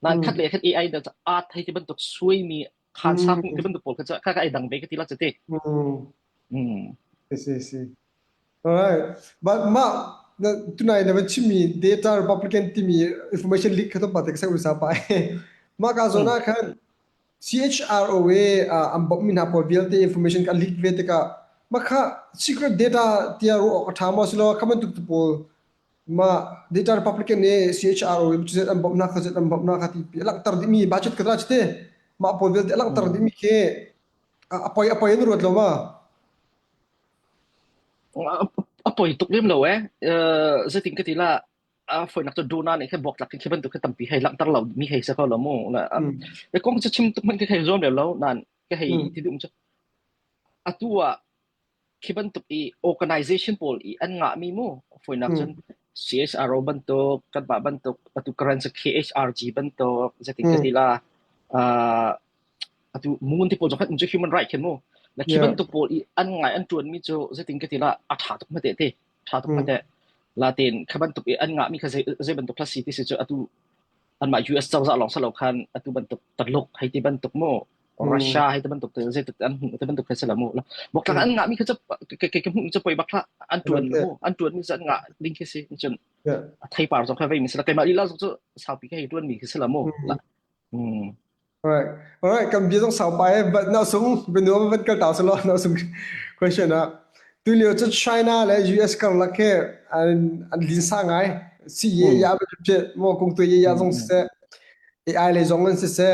Nan khat le khat AI da art hei ti bantuk suaimi khan sak ti bantuk pawl kha kha ka ai dang ve ka ti la chati. Mm. Si si. Alright. But mah tunai na van chimmi data Republican timi information leak kha to pa te ka sa pa. Mah ka zona khan CHRO i an bawmhmi hna pawl vialte information kan leak ve tikah mah kha secret data tiah ruah awk a ṭha maw silo kha bantuk tu pawl mah data Republican nih CHRO i cuzet an bawmh hna kha zet an bawmh hna kha ti pi a langhter dihmi budget ka tla cite mah pawl vialte a langhter dihmi khi a poi a poi in ruat lo ma A poi tuk lem lo eh. Zeitin ka ti la a foinak cu Dona nih khin buaktlak khi bantuk khi tampi hei langhter lo mi hei si ko lo mu le kong cu chim tuk hmanh khi hei zuam lem lo nan ka hei ti dum cu atu ah khi bantuk i organization pawl i an ngah mi mu foinak cun CSRO bantuk kanmah bantuk atu current KHRG bantuk zetin ka ti la atu mun ti pawl zong khan cu human right khin mu la khi bantuk pawl i an ngai an tuan mi cu zetin ka ti la a tha tuk ma te te tha tuk ma te latin kha bantuk i an ngah mi kha zei zei bantuk hla si ti si cu atu anmah US cozah lawng salo khan atu bantuk Taluk hei ti bantuk mu Russia hei ti bantuk te zei an hmuh ti bantuk kha sila mu bok an ngah mi kha ke ke hmuh cu poi bak hlah an tuan mu an tuan mi cu an ngah ding khi si cun a theipar zong kha vei mi sila keimah lila zong cu saupi kha hei tuan mi khi sila mu Mm. Alright. Alright, kan bia zong sau pai but na sung binuam van kal tau selo na sung question ah tu lio cu China le US karlak he an an linsa ngai si ye ya pe mo kung tu ye ya zong se AI le zong an si se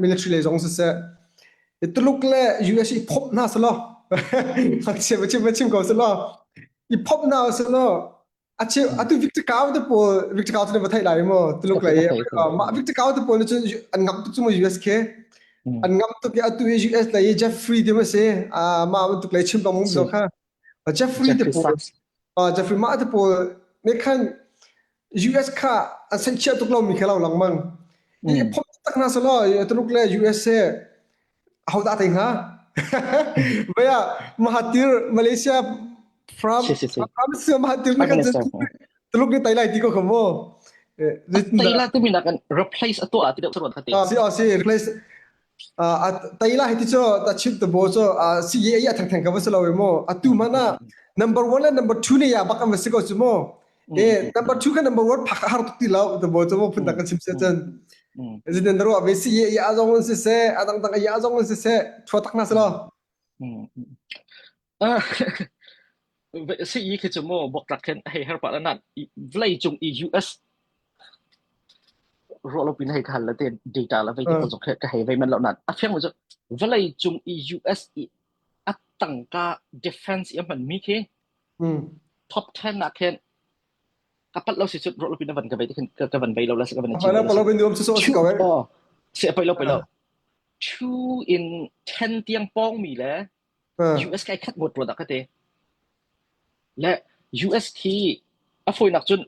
military le zong si se Tuluk le US i phop na selo chim chim chim ko selo i phop na selo A cheu atu Victor Kao te pawl Victor Kao cu na va theih lai maw Tuluk lei mah Victor Kao te pawl nih cun an ngam tuk cu mu US khi. An ngam tuk i atu i US lei i Jeffrey ti ma si mah bantuk lei chim bang um zo kha. Jeffrey te Jeffrey pawl Sachs. Jeffrey mah te pawl nih khan US kha an senchiah tuk lomi kha lo lengmang. I phom tak hna selaw Tuluk le US he ahodah tei hnga? Vaya Mahathir Malaysia Prime Si si si. Prime Minister Mahathir nih Prime khan Minister. Tuluk nih tei lai ti ko kha mu. Tei la timi nak in replace a tuah ti deuh saruan kha te. Si si replace tei la hi ti cu ta chim te bo cu si ye ya thang thang ka va si lo mu. Atu mana number 1 le number 2 ne ya bak an va si ko cu mu. E number 2 kha number 1 phak har tuk ti lo te bo cu mu phun dang kan chim se cun. Zin na ruah ve si ye ya zong in si se adang dang ya zong in si se thua tak na si lo. Si i khi cu mu bok tlak khin hei her pah la nan vlei cung i US ruah lo pin hei ka hal la te data la vei te ko zong ka hei vei man lo nan a fiang cu vlei cung i US i a tangka defense i a hman mi khi top 10 ah khin ka pat lo si cu ruah lo pin van ka vei te khin ka van vei lo la ka van chi lo la palo bin um so so ka oh se poi lo poi lo 2 in 10 tiang pong mi le US kai khat ngot ruat ah ka te. Le US khi a fawinak cun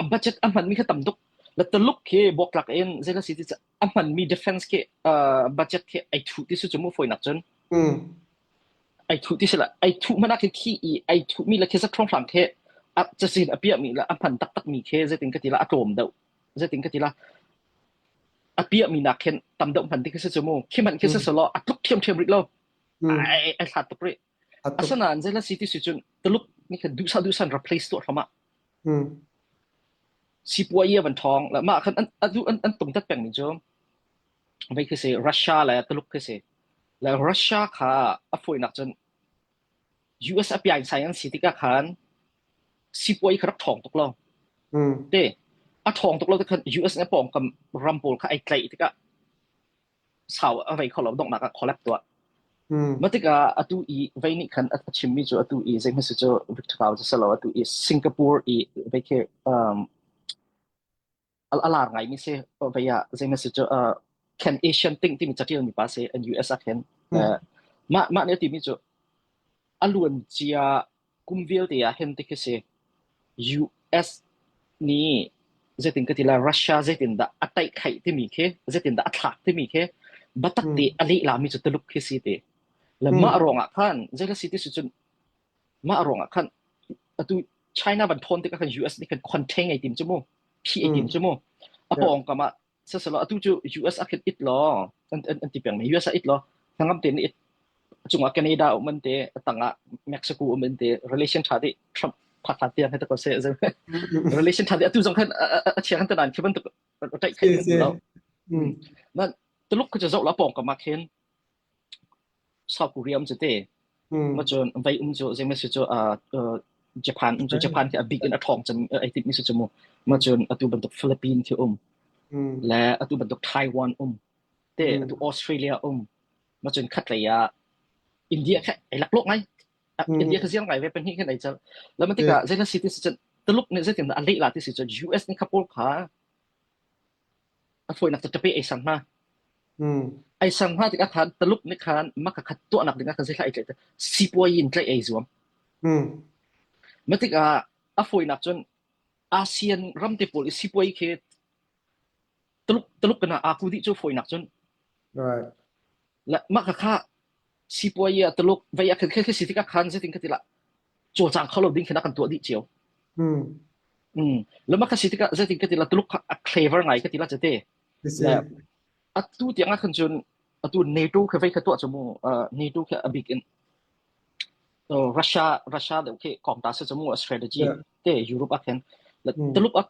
a budget a hmanmi kha tam tuk. Le Tuluk khi buaktlak in zei si ti a hmanmi defense khi budget khi ai thuh ti si cu mu fawinak cun. Ai thuh ti si la ai thuh hmanh ah khi khi i ai thuhmi le khi zat hrawnghrang khi a cazin a piahmi le a hman taktakmi khi zeitin ka ti la a tlawm deuh. Zeitin ka ti la a piahmi nak khin tam deuh hman ti khi si cu mu khi hmanh khi si selaw a tluk ṭhiamṭhiam rih lo ai ai hlat tuk rih asinain zei la si ti si cun Tuluk nih khan duhsah duhsan replace tuah hram ah sipuai a van ṭhawng le mah khan an an an tung tat peng mi cu vei khi si Russia le Tuluk khi si le Russia kha a fawinak cun US a piain sai an si tikah khan sipuai kha rak ṭhawng tuk lo. Te a ṭhawng tuk lo te khan US nih a pawngkam ram pawl kha ai tlaih tikah sau a vei kho lo donghnak ah collapse tuah. Mah tikah atu i vei nih khan a chimmi cu atu i zei hmasa cu Victor Pau cu si lo atu i Singapore i vei khi um, a lar ngaimi si vei ah zei si cu Can Asian Think timi catial mi pa si an US ah khin mah mah nih a timi cu a luan cia kum vialte ah hin ti khi si US nih zeitin ka ti la Russia zeitin dah a taih khaih timi khi zeitin dah a thlak timi khi batak te a leh lami cu Tuluk khi si ti le mah ruangah khan zei si ti si cun Mah ruangah khan atu China van thawn tikah khan US nih khan contain ai tim cu mu phi ai tim cu mu a pawngkam ah siselaw atu cu US ah khin it law an an, an ti peng mi US ah it law hnangam tein it cungah Canada um an te a tangah Mexico um an te relation tha dih Trump phakhat tiang he ta ko se relation tha dih atu zong khan a chia kan tanan khi bantuk taih khaih kan lo nan Tuluk khu chu zoh la pawngkam ah khin South Korea um cu te. Ma cun vei um cu zei si cu Japan um cu Japan khi a bik in a ṭhawng cem ai timh mi si cu mu. Ma cun atu bantuk Philippines khi um. Le atu bantuk Taiwan um. Te atu Australia um. Ma cun khatlei ah India kha ai laklawh ngai. India kha ziang ngai ve pahnih khin ai cal. Le ma tikah zei la si ti si cun Tuluk nih zeitin dah a leh la ti si cun US nih kha pawl kha a fawinak cu ṭape ei sang hna. Ei sang hna tikah khan Taluk nih khan maka khat tuahnak dingah khan zeihlah ei tlaih sipuai in tlaih ei zuam. Ma tikah a fawinak cun ASEAN ram te pawl i sipuai khi Taluk Taluk kana aa ku dih cu fawinak cun. Right. La mah kha kha sipuai ah Taluk vei a khan khi si tikah khan zeitin ka ti la cawlcang kho lo ding khin a kan tuah dih cio. Le mah kha si tikah zeitin ka ti la Tuluk kha a clever ngai ka ti la cate. Le atu tiang ah khan cun atu NATO kha vei kha tuah cu mu NATO kha a bik in Russia Russia deuh khi kong ta se cu mu strategy te Europe ah khin le Tuluk ah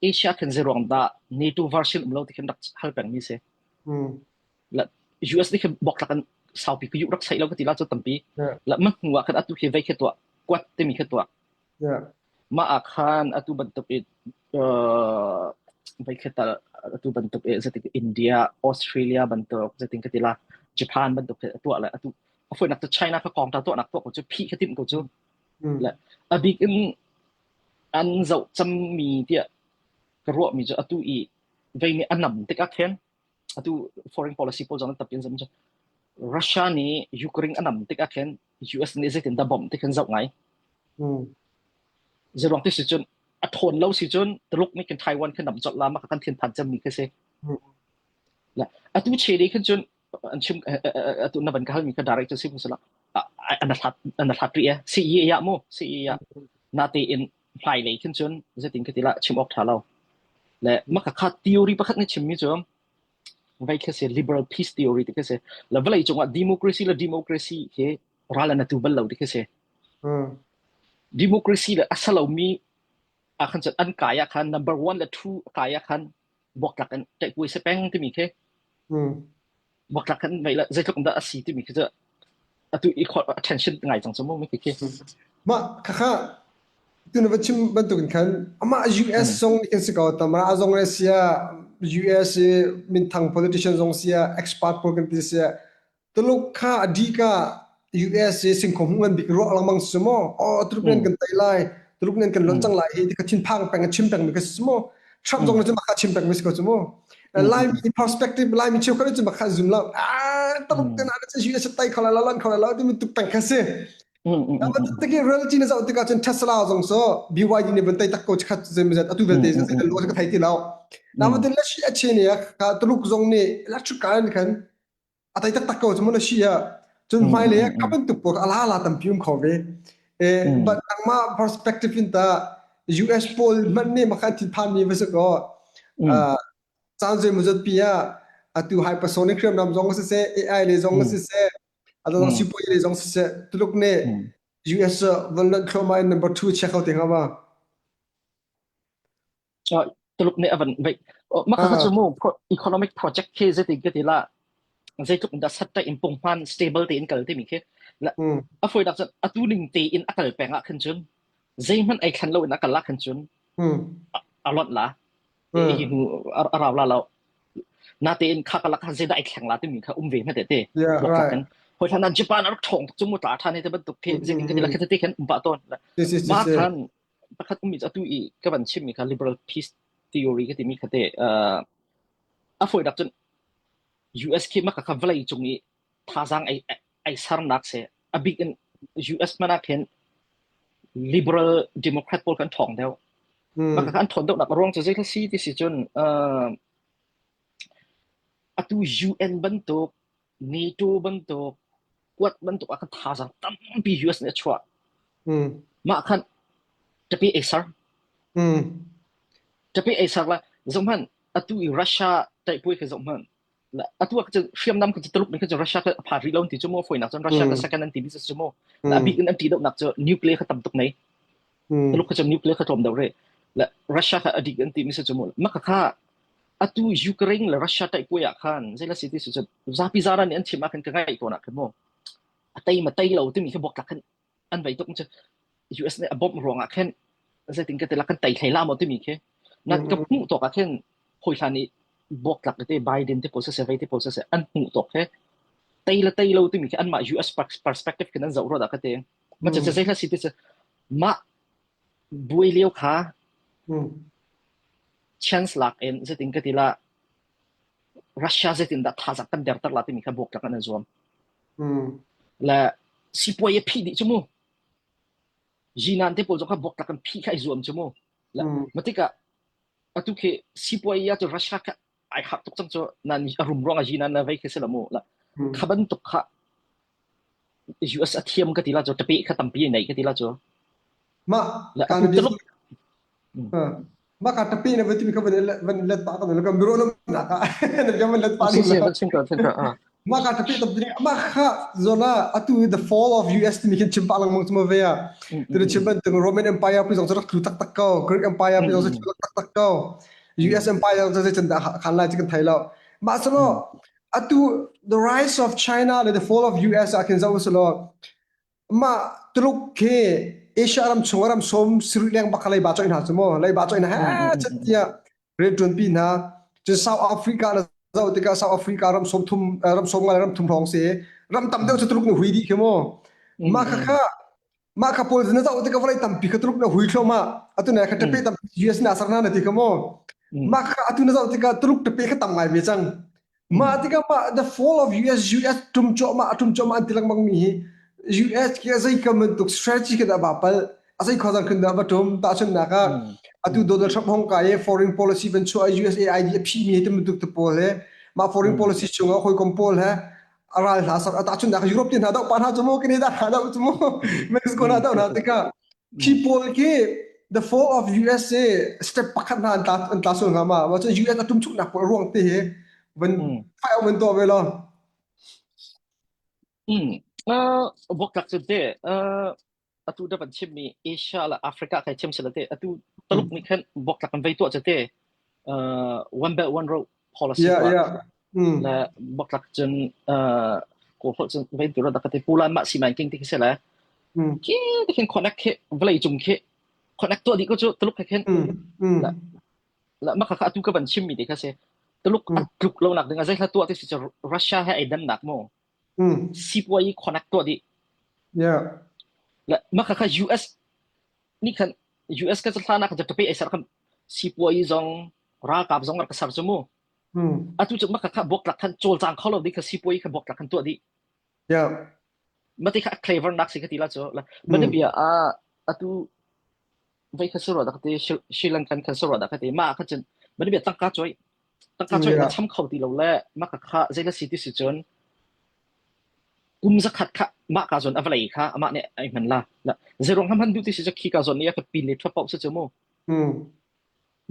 Asia khin zeruang dah NATO version um lo ti khin rak hal peng mi si. La US nih khin bok tlak in saupi ka yu rak sai lo ka ti la cu tampi. La ma hnu ah khan atu khi vei khi tuah kuat timi khi tuah. Mah ah khan atu bantuk i vei khi tal atu bantuk i zeitik India, Australia bantuk zeitin ka ti la Japan bantuk khi tuah le atu a foinak cu China kha kong ta tuahnak tuah ko cu phih kha timh ko cu. Le a bik in an zoh cammi tiah ka ruahmi cu atu i vei nih a nam tikah khin. Atu foreign policy pawl zong an tapin zam Russia nih Ukraine a nam tik ah khin US nih zeitin dah bawmh ti khin zoh ngai. Zeiruang ti si cun a thawn lo si cun Tuluk nih khin Taiwan khin nam colh la ma kan thinphan cemmi khi si. La atu che de khin cun an chim atu na van ka halmi kha direct si musala an hlat an hlat ri e si ye ya mu si ye ya na te in hmai lei khin cun zeitin ka ti la chim awk tha lo. Le maka kha theory pakhat ni chimmi cu vai khi si liberal peace theory ti khi si la vawlei cungah democracy le democracy khi ral an atu bal lo ti khi si democracy le a salomi ah khan cun an kai ah khan number one le two kai ah khan buaktlak in ṭaihpuai se peng timi khi buaktlak khan vei la zeitluk dah a si timi khi cu atu i attention ngai cang cu mu mi khi Mah khakha tu na va chim bantukin khan amah US zong nih kan si ko tamra zong le sia US i minthang politician zong sia expert pawl kan ti sia Tuluk kha a dika US i singkhaw hmuh ngan bik ruah lengmang si maw oh Tuluk nan kan tei lai Tuluk nan kan lonh cang lai hi ti kha thinphang peng a chim peng mi ka si maw Trump zong cu maka chim peng mi si ko cu mu Laimi perspective Laimi cheukhat cu maka zum lo ah Tuluk te na cu US tai kho lai lo lan kho lai lo ti mi tuk peng kha si Taki reality na zoh tikah cun Tesla zong so BYD nih van tei tak ko khat zeimazat atu vialte zei lo ka thei ti lo. Nain la shi a che ne ka Tuluk zong nih electric car in khan a tei taktak ko cu mun a si ah cun hmailei ah kha bantuk pawl a la la tampi um kho ve. E, but nangmah perspective in ta US pawl hmanh nih makhan thinphan mi va si ko. Caan zeimazat pi ah atu hypersonic hriamnam zong siseh AI le zong siseh adang sipuai le zong siseh Tuluk nih US van lonh thluahmah in number 2 chia kho te hnga ma? Tuluk nih a van veih. Mah kha cu mu economic project khi zeitin ka ti la zeitluk in dah set in punghman stable tein kal timi khi a fawinak cun atu ning tein a kal peng ah khan cun zeihmanh ei thlan lo in a kal ah khan cun a lonh la hi hnu a rau la lo natein kha kalak khan zeidah ai thleng la timi kha um ve hma te te kan hoi thlan nan Japan a rak ṭhawng tuk cu mu tla ṭhan te bantuk khi zeitin ka ti la khi te khan um pah tawn ma khan pakhat ummi cu atu i ka van chimmi kha liberal peace theory ka timi kha te a fawinak cun US khi maka kha vawlei cung i thazaang ai ai sarnak se a bik in US hmanh ah khin liberal democrat pawl kan ṭhawng deuh maka kha an ṭhawn deuhnak a ruang cu zei si ti si cun atu UN bantuk NATO bantuk kuat bantuk ah khan thazaang tampi US nih a chuah. Mah khan tapi ei ser. Tapi ei ser la zohhmanh atu i Russia taihpuai kha zohhmanh. Atu ah cun hriamnam kha Tuluk nih khan cun Russia kha a phan rih lo ti cu mu fawinak cun Russia kha second an ti mi cu mu. A bik in an ti deuhnak cu nuclear kha tam tuk nei. Tuluk kha cun nuclear kha tlawm deuh rih. La Russia kha a dik an ti mi cu mu. Mah kha atu Ukraine le Russia taihpuai ah khan zei la si ti cu zapi zaran nih an chim ah khan ka ngaih tawn ah khan mu a tei ma tei lo timi khi buaktlak khan an vei tuk cu US nih a bawmh ruang ah khin zeitin ka ti la kan tei hlei la maw timi khi na ka hmuh tawk ah khin hawi hlan i buaktlak te Biden te pawl siseh vei te pawl siseh an hmuh tawk he tei le tei lo timi khi anmah US perspective khin an zoh ruat ah ka ti ma cu zei hla si ti cu mah buai lio kha chance lak in zeitin ka ti la Russia zeitin dah thazaang kan derter la timi kha buaktlak an zuam. Le sipuai a phih dih cu mu. Jinan te pawl zong kha buaktlak an phih kha i zuam cu mu. Le ma tikah atu khi sipuai ya cu Russia kha ai harh tuk cang cu nan a rum ruang a jinan na vei khi si la mu. La kha bantuk kha US a thiam ka ti la cu tapi kha tampi nei ka ti la cu. Mah kan Mah ka tapi na vati ka van van let pa ka kan biro nam na ka na ka van let pa ni la mah ka tapi tapi mah kha zona atu the fall of US ti khin chim pa lang mong chuma ve a tu chim ban tu Roman Empire pi zong rak tlu tak tak ko Greek Empire pi zong tlu tak tak ko US Empire zong chan da khan lai chi kan thai lo mah salo atu the rise of China le the fall of US a khin zo salo Mah Tuluk khi Asia ram chung ram sawm sarih leng bak kha leiba coih hna cu mu leiba coih hna he chat tiah rian ṭuanpi hna cun South Africa na zoh tikah South Africa ram sawm thum ram sawm nga le ram thum hrawng si ram tam deuh cu Tuluk nih hui dih khi mu mah kha kha mah kha pawl na zoh tikah vawlei tampi kha Tuluk nih hui thluahmah atu ne kha tape tampi US nih a ser hna na ti kha mu mah kha atu na zoh tikah Tuluk tape kha tam ngai ve cang. Mah tikah mah the fall of US US tum cuahmah tum cuahmah an ti lengmang mi hi US khi zei ka bantuk strategy khi dah ba pal a zei khawzang khin dah va tum tahchunhnak ah atu Donald Trump hong kai i foreign policy van chuah USAID a phi mi hi bantuk te pawl he mah foreign policy chungah hawikom pawl he a ral hna sak tahchunhnak Europe te hna doh pa hna cu mu Canada hna doh cu mu Mexico hna doh hna tikah Khi pawl khi the fall of USA step pakhat hna an tla an tla sual hnga ma? Wa cun US a tumchuknak pawl ruang te hi van fai van tuah ve lo. Uh, buaktlak cu te uh, atu da van chimmi Asia le Africa kai chim sila te atu Taluk nih khan buaktlak an vei tuah cu te uh, one belt one road policy Yeah, tuah yeah. Mm. le buaktlak cun uh, kawl holh cun vei tu da ka te pulan ma si man king ti khi se le Mm. Khi te khin connect khi vawlei cung khi connect tuah dih ko cu Tuluk he khin Mm. Mm. la la maka kha atu ka van chim mi te kha si Tuluk Mm. a tluk lo nak ding a zeihla tuah ti si cu Russia he ai dannak mu Mm. sipuai connect tuah dih Yeah. la maka kha US nih khan US ka hlan ah khan pe ai sar khan sipuai zong ralkap zong rak ka sar cu mu Mm. atu cu maka kha buaktlak khan cawlcang kho lo ding kha sipuai kha buaktlak khan tuah dih Yeah. Mati kha clever nak si ka ti la cu. Mati Mm. bia ah atu vai kha suro dak ti Sri Lankan khan suro dak ti ma kha cun mati bia tangka choi tangka choi na Yeah. cham kho ti lo le ma ka kha zeila si ti si cun kum zakhat kha ma ka zon avalei kha ama ne ai man la la zerong ham han du ti si chu khi ka zon ni ka pin le thapau se chu mu Mm.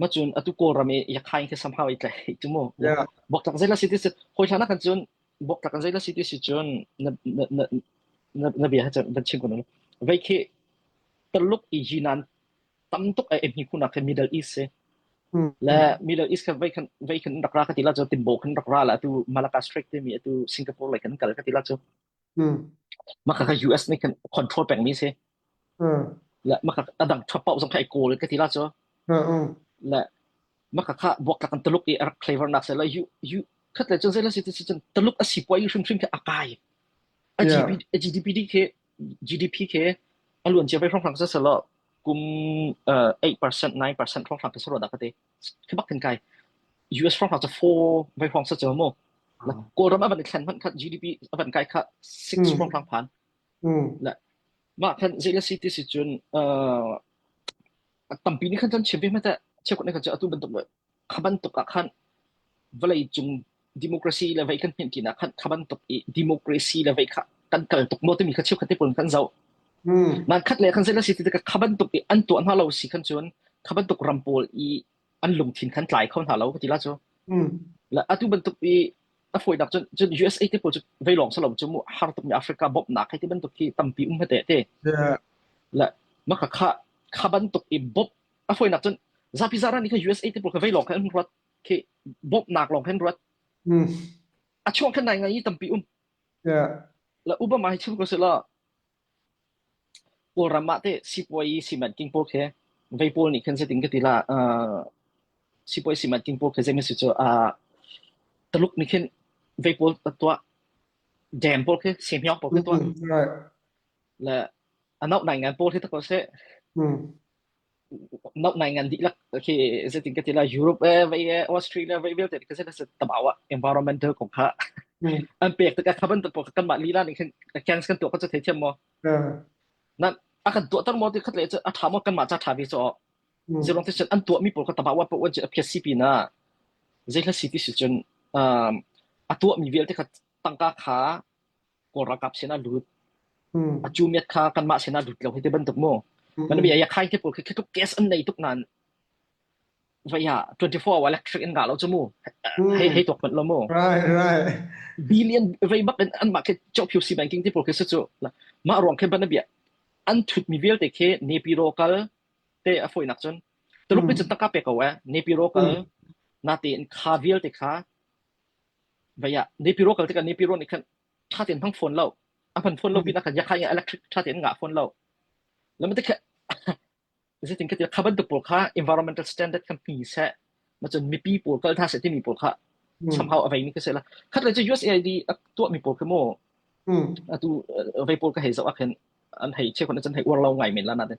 ma cun atu kawlram i yakhain khi somehow i tlai chu mu Yeah. bok tak zeila si ti si hoi thana kan cun bok tak zeila si ti si cun na na na na na bia ha van chim ko no vei khi taluk i yinan tam tuk ai mi khuna khe Middle East se Mm. le Middle East kha vei khan vei khan rak ra ka ti la chu timbo khan rak ra la atu Malacca Strait te mi atu Singapore lai kan kal ka ti la chu Mm. maka kha US nih khan control peng mi si Uh. le maka adang thapau zong kha ai kawl ka ti la chu Uh. Uh. le maka kha buak tak an taluk i rak flavor nak se la yu yu khat le cun zei la si ti cun taluk a si puai hrim hrim kha a kai a Yeah. GDP a GDP ke GDP ke a luan cia ve hrong hrang sa selo kum 8% 9% hrong hrang ka saro da ka te khi bak kan kai US hrong hrang cha 4 vai hrong sa cha mo la Kawlram avan i thlen hmanh kha GDP avan kai kha 6 Mm. hrong hrang phan Mm. la mah khan zei la si ti si cun tampi nih khan cun chim ve hmete cheukhat nih khan cun atu bantuk kha bantuk ah khan vawlei cung democracy le vei kan hmin tinak khan kha bantuk i democracy le vei kha kan kal tuk maw timi kha cheukhat te pawl kan zoh Mm. nan khat le khan zei la si ti tikah kha bantuk i an tuah hna lo si khan cun kha bantuk ram pawl i an lungthin khan tlai kho hna lo ka ti la cu Mm. la atu bantuk i a fawinak cun cun USA te pawl cu vei lawng salo cu mu har tuk mi Africa bawmhnak hei ti bantuk khi tampi um hete te Yeah. la maka kha kha bantuk i bawmh a fawinak cun zapi zaran nih khan USA te pawl kha vei lawng khan an ruat khi bawmhnak lawng khan ruat Mm. a chuak khan nai ngai i tampi um Yeah. la Obama hi chim ko sila Kawlram ah teh sipuai simanking pawl khi vei pawl nih khin zeitin ka ti la uh, sipuai simanking pawl khi zeimaw si cu uh, Taluk nih khin vei pawl a tuah dam pawl khi sehmiang pawl khi tuah Mm. Right. le a nauh nai ngan pawl khi tak ko seh Mm. nauh nai ngan dihlak khi zeitin ka ti la Europe eh vei eh Australia vei vialte khi zei tabawa environmental kong kha Mm. an pek tikah kha bantuk pawl kha kanmah lila nih khin cans kan tuah kha cu theithiam maw Yeah. nan a kan tuahter maw ti khat le cu a ṭha maw kanmah ca ṭha ve cu Mm. zirong te cun an tuahmi pawl kha tabawa pawl an a phiat si pinah zeihla si ti si cun um, a tuahmi vialte kha tangka kha Kawl ralkap sinah lut Mm. a cu miat kha kanmah sinah lut lo hi ti bantuk mu Mm. man bia ya khai te pawl khi khi tuk gas an nei tuk nan vai ya 24 hour electric in ngah lo chu mu hei Mm. hei tuak manh lo mu Right, right. billion vei bak in an mah khi chokphiu si banking ti pawl khi su cu mah ruang khi ban bia an thut mi vialte khi Nepiro kal te a foinak cun Tuluk ni Mm. cun taka pe ko eh Nepiro kal Mm. na te in kha vialte kha vai ya Nepiro kal tikah Nepiro nih khan tha tein hmang phone lo a hman phone lo Mm. pinah khan yakha electric tha tein ngah phone lo lamate kha zeitin ka ti kha bantuk pawl kha environmental standard kha hmi seh macun mipi pawl kal hna seh timi pawl kha Mm. somehow a veimi ka si la khat le cu USAID a tuahmi pawl khi mu Mm. atu vei pawl ka hei zoh ah khin an hei chekhun cun hei uar lo ngai men la nain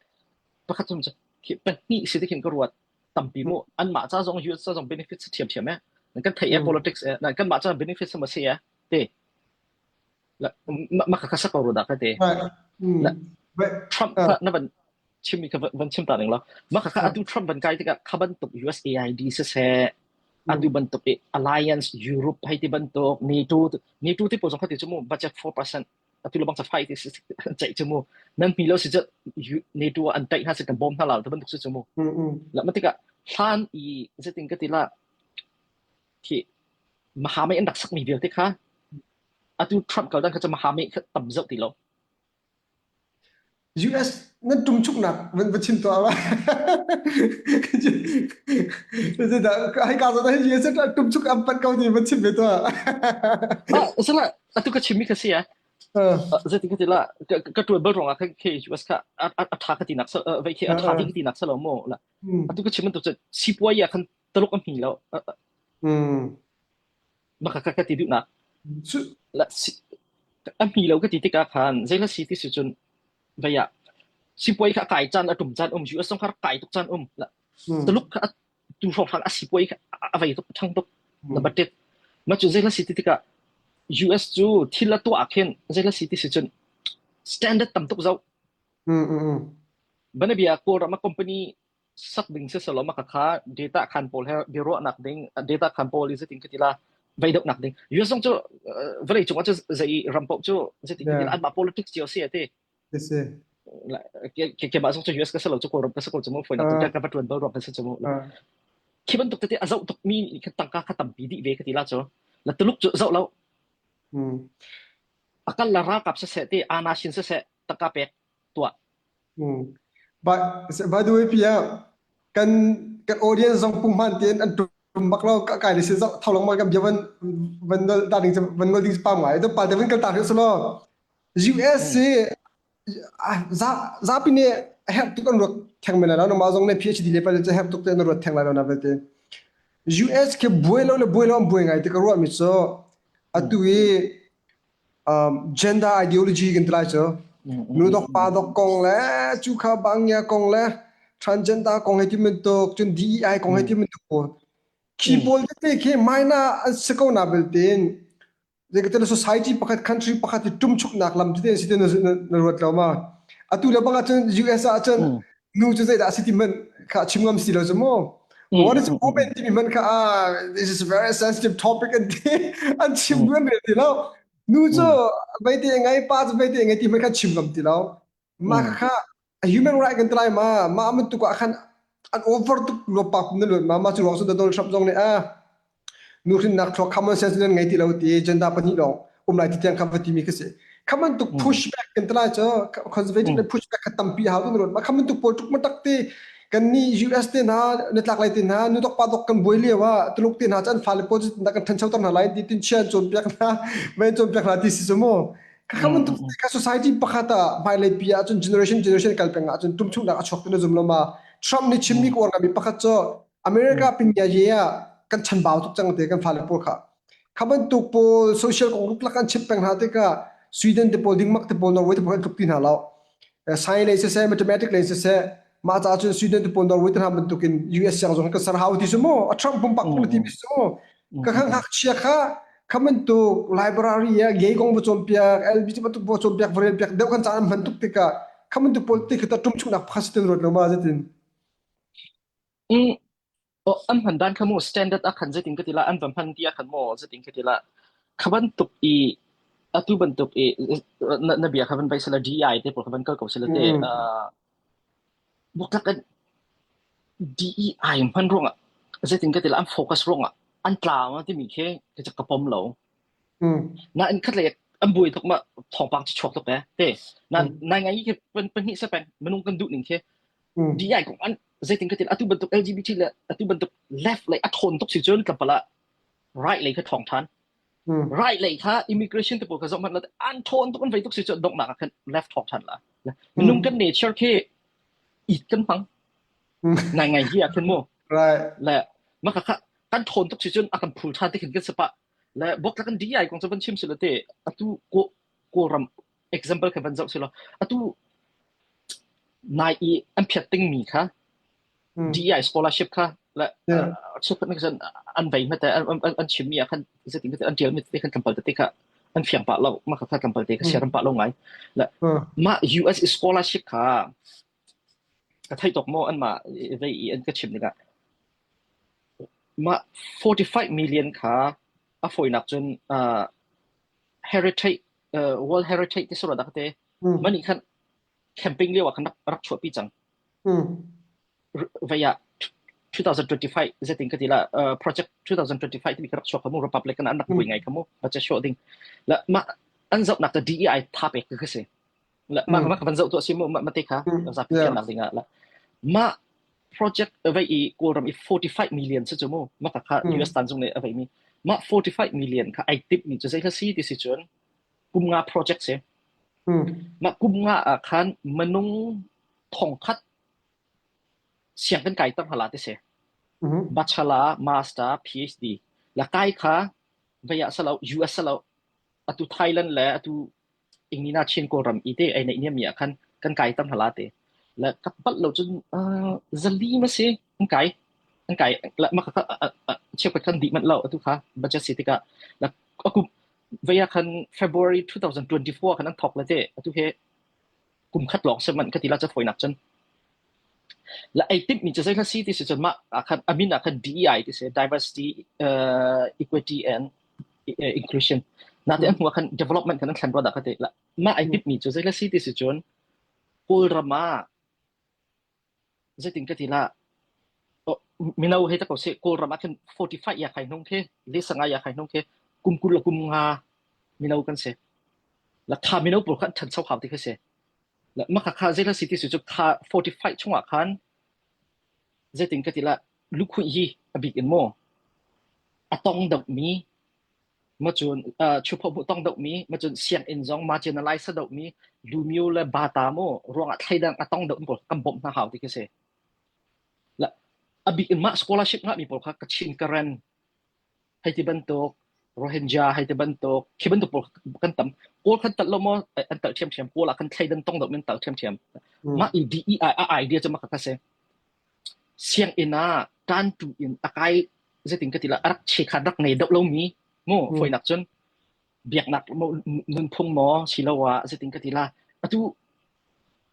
pakhat cum cu khi pahnih si ti khin ka ruat tampi mu anmah ca zong US ca zong benefits thiam thiam eh. Kan theih e politics e na kan mah ca benefit sama si e te. La ma ka sak ko ru da ka te. La Trump kha na van chim mi kha van chim ta ning la. Ma kha atu Trump van kai tikah kha bantuk USAID siseh atu bantuk i alliance Europe hei ti bantuk NATO NATO ti pawl zong kha ti cu mu budget 4% atu le bang ca fight ceih cu mu nan hmi lo si cu NATO an taih hna si kan bawm hna la ti bantuk si cu mu la ma tikah hlan i zetin ka ti la khi mahame an rak sakmi vialte kha atu Trump kal dan kha cu mahame kha tam zauh ti lo US nan ṭumchuknak van va chim tuah ma. Zeidah hei ka zawn ah US ṭumchuk an panh ko ti van chim ve tuah. Ah, sala atu ka chimmi ka si ah. Zeiti ka ti la ka ṭuan bal ruangah khan khi US kha a ṭha ka ti nak vei khi a ṭha ding ti nak salo mu la. Atu ka chim bantuk cu sipuai ah khan taluk a hmi lo. Maka ka ka ti duhnak. La a hmi lo ka ti tikah khan zei la si ti si cun vei ah sipuai kha kai caan a tum caan um US zong kha rak kai tuk caan um la Tuluk kha tu hrawng a sipuai kha a vei tuk ṭhang tuk na batit ma cu zei la si ti tikah US cu thil a tuah khin zei la si ti si cun standard tam tuk zo banabia Kawlram a company sak ding si selaw maka kha data khan pawl he biaruahnak ding data khan pawl i zeitin ka ti la vei dohnak ding US zong cu vawlei cung ah cu zei ram paoh cu zeitin ka ti la anmah politics cio si ati ke ke mah zong cu US ka selo cu Kawlram ka si ko cu mu foinak tu ka va tuan bal ruang ka si cu mu khi bantuk tete a zoh tuk mi kha tangka kha tampi dih ve ka ti la cu la tuluk cu zoh lo akal la ralkap siseh ti ana shin siseh tangka pek tuah Mm. By, by the way, Pia, kan kan audience zong pung hman tein an tum bak lo ka kai le si zau tholong ma kan bia van van nol ta ding van nol ding pa ngai to pa te van kal ta hrih selo US si za zapi ne herh tuk an ruat theng men la no ma zong ne PhD le pa le herh tuk te an ruat theng la no na velte US ke buai lo le buai lo an buai ngai te ka ruah mi cu atu i um, gender ideology kan ti lai cu nu dok pa dok kong le cu kha bangya kong le transgender kong he ti bantuk cun DEI kong he ti bantuk pawl khi pawl tete khi minor an si ko na beltein zeikatin society pakhat country pakhat i tumchuknak lam tete si te na ruat lo ma atu le bang ahcun US ah cun nu cu zeidah a si ti hmanh kha chim ngam si lo cu mu what is woman timi hmanh kha ah this is a very sensitive topic an ti an chim duan rel ti lo nu cu veite ngai pa cu veite ngai ti hmanh kha chim ngam ti lo mah kha human right kan ti lai ma mah bantuk ah khan an over tuk lo pa kum na luat ma ma cu ruang cu Donald Trump zong nih ah nuhrinnak thluak common sense nan ngei ti lo ti agenda pahnih lawng um lai ti tiang kha va timi khi si kha bantuk pushback kan ti lai cu conservative le pushback kha tampi hau tu ma kha bantuk pawl tuk matak ti kan ni US te hna nitlak lai te hna nu dok pa dok kan buai lio ah tuluk te hna chan fale pawl cu kan thancho ter hna lai ti tin chian cawn piak hna mei cawn piak hna ti si cu mu kha bantuk kha society pakhat ah hmailei pi ah cun generation generation kal peng ah cun tumchungnak a chuak tu na zum lo ma Trump nih chimmi ka uar ngami pakhat cu America pinya ye ah kan chanbau tuk cang te kan fale pawl kha kha bantuk pawl social kong ruklak an chimh peng hna tikah Sweden te pawl Denmark te pawl Norway te pawl an tluk ti hna lo science lei siseh mathematics lei siseh mah ca cun Sweden te pawl Norway te hna bantukin US siang zong kan ser hau ti su mu a Trump pumpak ti mi su mu ka kha ngakchia kha kha bantuk library ah gay kong va cawnpiak LGBT bantuk va cawnpiak va relpiak deuh kan caan an hman tuk tikah kha bantuk politic kha tum chungnak pakhat si ruat lo ma zetin Mm, oh, an hman dan kha mu standard ah khan zeitin ka ti la an va hman ti ah khan maw zeitin ka ti la kha bantuk i atu bantuk i na, na bia kha van vai sela DI te pawl kha van kal ko sela te Mm. uh, buklak in DEI hman ruangah zeitin ka ti la an focus ruangah an tlau timi khi ka ka pom lo Mm. na in khat le an buai tuk ma thawngpang chu chuak tuk eh te na Mm. nai ngai khi pan pahnih se peng minung kan duh ning khi Mm. DI kong an zeitin ka ti atu bantuk LGBT le atu bantuk left lei a thawn tuk si cun tlawmpal ah right lei kha thawng than Mm. right lei kha immigration te pawl kha zoh hmanh la an thawn tuk an vei tuk si cun donghnak ah khan left thawng than la minung kan nature khi it kan hmang Mm. ngai ngai hi ah khin mu Right. le maka kha kan thawn tuk si cun a kan phul than te khin kan sapa le bok kan DI kong cu van chim sila te atu ko kawlram example kha van zoh sila atu nai i an phiat tingmi kha Mm. DEI scholarship kha le Yeah. Cheukhat nih cun an vei hmete an chimmi ah khan zeitin an ṭialmi tete khan tlawmpal tete kha an fiang pah lo. Mah kha tlawmpal te kha siaram pah lo ngai. Le mah US scholarship kha ka theih tawk maw anmah vei i an ka chim tikah mah 45 million kha a fawinak cun uh, heritage uh, World Heritage ti sura dak te mani khan camping lio ah khan rak chuahpi cang. Vei ah 2025 zetin ka ti la uh, project 2025 timi ka rak chuak khamu Republican an rak bui ngai khamu budget show ding la ma an zoh nak ta DEI tha pek ka si la ma ma kan zoh tu si mu ma te kha zapi pian nak ding ah la ma project vei i Kawlram i 45 million si chu mu ma ka kha US tan zung ne avei mi ma 45 million kha ai tip mi chu zei kha si ti si chun kum nga project si ma kum nga ah khan manung thong khat siang kan kai tam hala ti si bachelor master PhD la kai kha vei ah salo US salo atu Thailand le atu Ingnina Chin Kawlram i te ei neih niam mi ah khan kan kai tam hala te le ka palh lo cun zali ma si an kai an kai la ma ka cheukhat kan dih manh lo atu kha budget si tikah la aku vei ah khan February 2024 khan an thok le te atu he kum khat lawng se man ka ti la cha foinak cun la ei timh mi cu zei hla si ti si cun mah ah khan amin ah khan DEI ti si diversity uh, equity and inclusion nate an hmu khan development khan an thlen ruat ah ka ti la mah ai timh mi cu zei hla si ti si cun Kawlram ah zeitin ka ti la mino he ta ko se Kawlram ah khin 45 ya khai hnung khi le sanga ya khai hnung khi kum kul le kum nga mino kan si la kha mino pawl khan ṭhancho hau ti kha si la mah kha kha zei si ti si cu kha 45 chungah khan zeitin ka ti la lukhuih hi a bik in maw a tong deuh mi ma cun chupho mu tong deuh mi ma cun sianginn zong marginalize deuh mi lumio le bata mu ruangah thleidang a tong deuh pawl kan bawmh hna hau ti khi si la a bik in mah scholarship ngah mi pawl kha Kachin Karen hei ti bantuk Rohingya hei ti bantuk khi bantuk pawl kan tam kawl khan tal lo maw an tal ṭhiamṭhiam kawl ah khan thleidan tong deuh men tal ṭhiamṭhiam mah i DEI a idea cu mah kha si sianginn ah ṭantu in a kai zeitin ka ti la a rak chekhat rak ngei deuh lomi mu foinak cun biaknak nunphung maw siloah zeitin ka ti la atu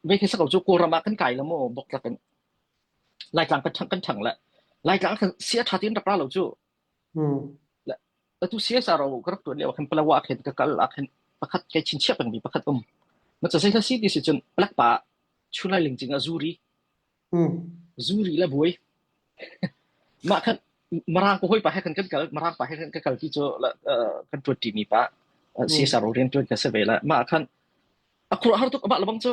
vei khi sako cu kawlram ah kan kai la maw bok tlak in Laitlang kan ṭhang kan ṭhang le Laitlang khan sia ṭha tein rak ra lo cu. Le atu CSR ka rak ṭuan lio khan Palawa khin ka kal ah khin pakhat kai chinchiah pengmi pakhat um. Ma ca zei si ti si cun palek pa chulai lingcing ah zuri. Zuri le buai. Mah khan Marang ko hoi pa he khan kan kal Marang pa he khan ka kal ti cu kan ṭuan ṭimi pa CSR rian ṭuan ka si ve la mah khan a khuruah har tuk amah lebang cu.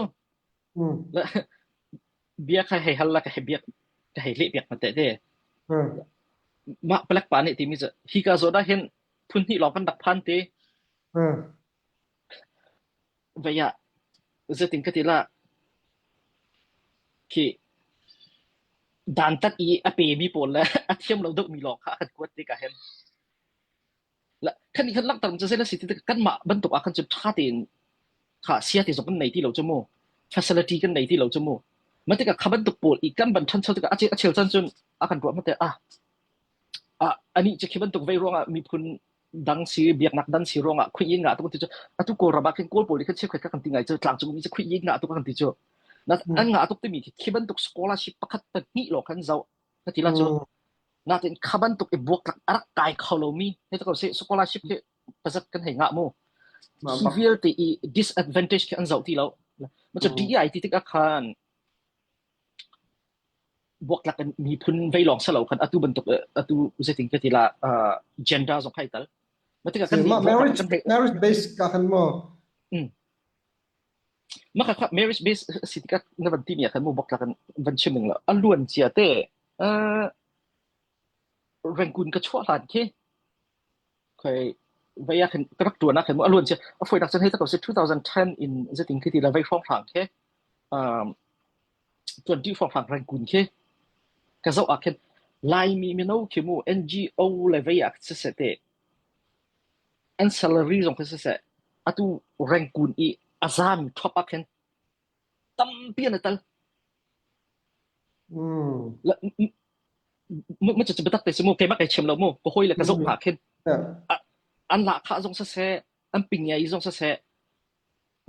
Bia kha hei hal la ka hei biak ka hei leh piak hna te. Mah palek pa nih timi cu hi ka zawn ah hin phun hnih lawng kan rak phan te. Vei ah zeitin ka ti la khi dantat i a pe mi pawl le a thiam lo deuh mi lawng kha a kan kuat te ka hen. Kan kan langhter cu zei na si ti kanmah bantuk ah khan cun ṭha tein kha sia ti zong kan nei ti lo cu mu facility kan nei ti lo cu mu mah tikah kha bantuk pawl i kan ban ṭhancho tikah a chel caan cun a kan ruah hmate ah ah anih cu khi bantuk vei ruangah miphun dang si biaknak dang si ruangah khui yin ngah tuk ti cu atu Kawlram ah khin Kawl pawl nih khan cheukhat kan ti ngai cu tlangcung mi cu khui yin ngah tuk kan ti cu an ngah tuk timi khi bantuk scholarship pakhat pahnih lawng khan zoh ka ti la cu Natin kha bantuk i buaktlak a rak kai kho lomi hei ta ko sih scholarship hi pazat kan hei ngah mu. Hi vialte i disadvantage khi an zoh ti lo. Ma cu DEI ti tikah khan buaktlak in miphun vei lawng salo khan atu bantuk atu zeitin ka ti la gender zong khai tal. Ma tikah kan marriage marriage based ka khan mo. Mah kha marriage base si tikah na van timi ah khan mu bok tlak in van chim ning law a luan cia te uh, Rangoon ka chuah hlan khi khoi vai ah khin ka rak tuan ah khin mu a luan cia a foi nak chan hei ta ko si 2010 in zetin khi ti la vai hrawng hrang khi um tuan ti hrawng hrang Rangoon khi ka zoh ah khin Laimi mino khi mu NGO le vai ah siseh te An salary zong khi siseh, atu Rangoon i a zaami ṭhop ah khin tampi an i tel. Mu cu biatak te si mu keimah kai chim lo mu ka hawi le ka zoh hna khin an lahkhah zong siseh an pingia zong siseh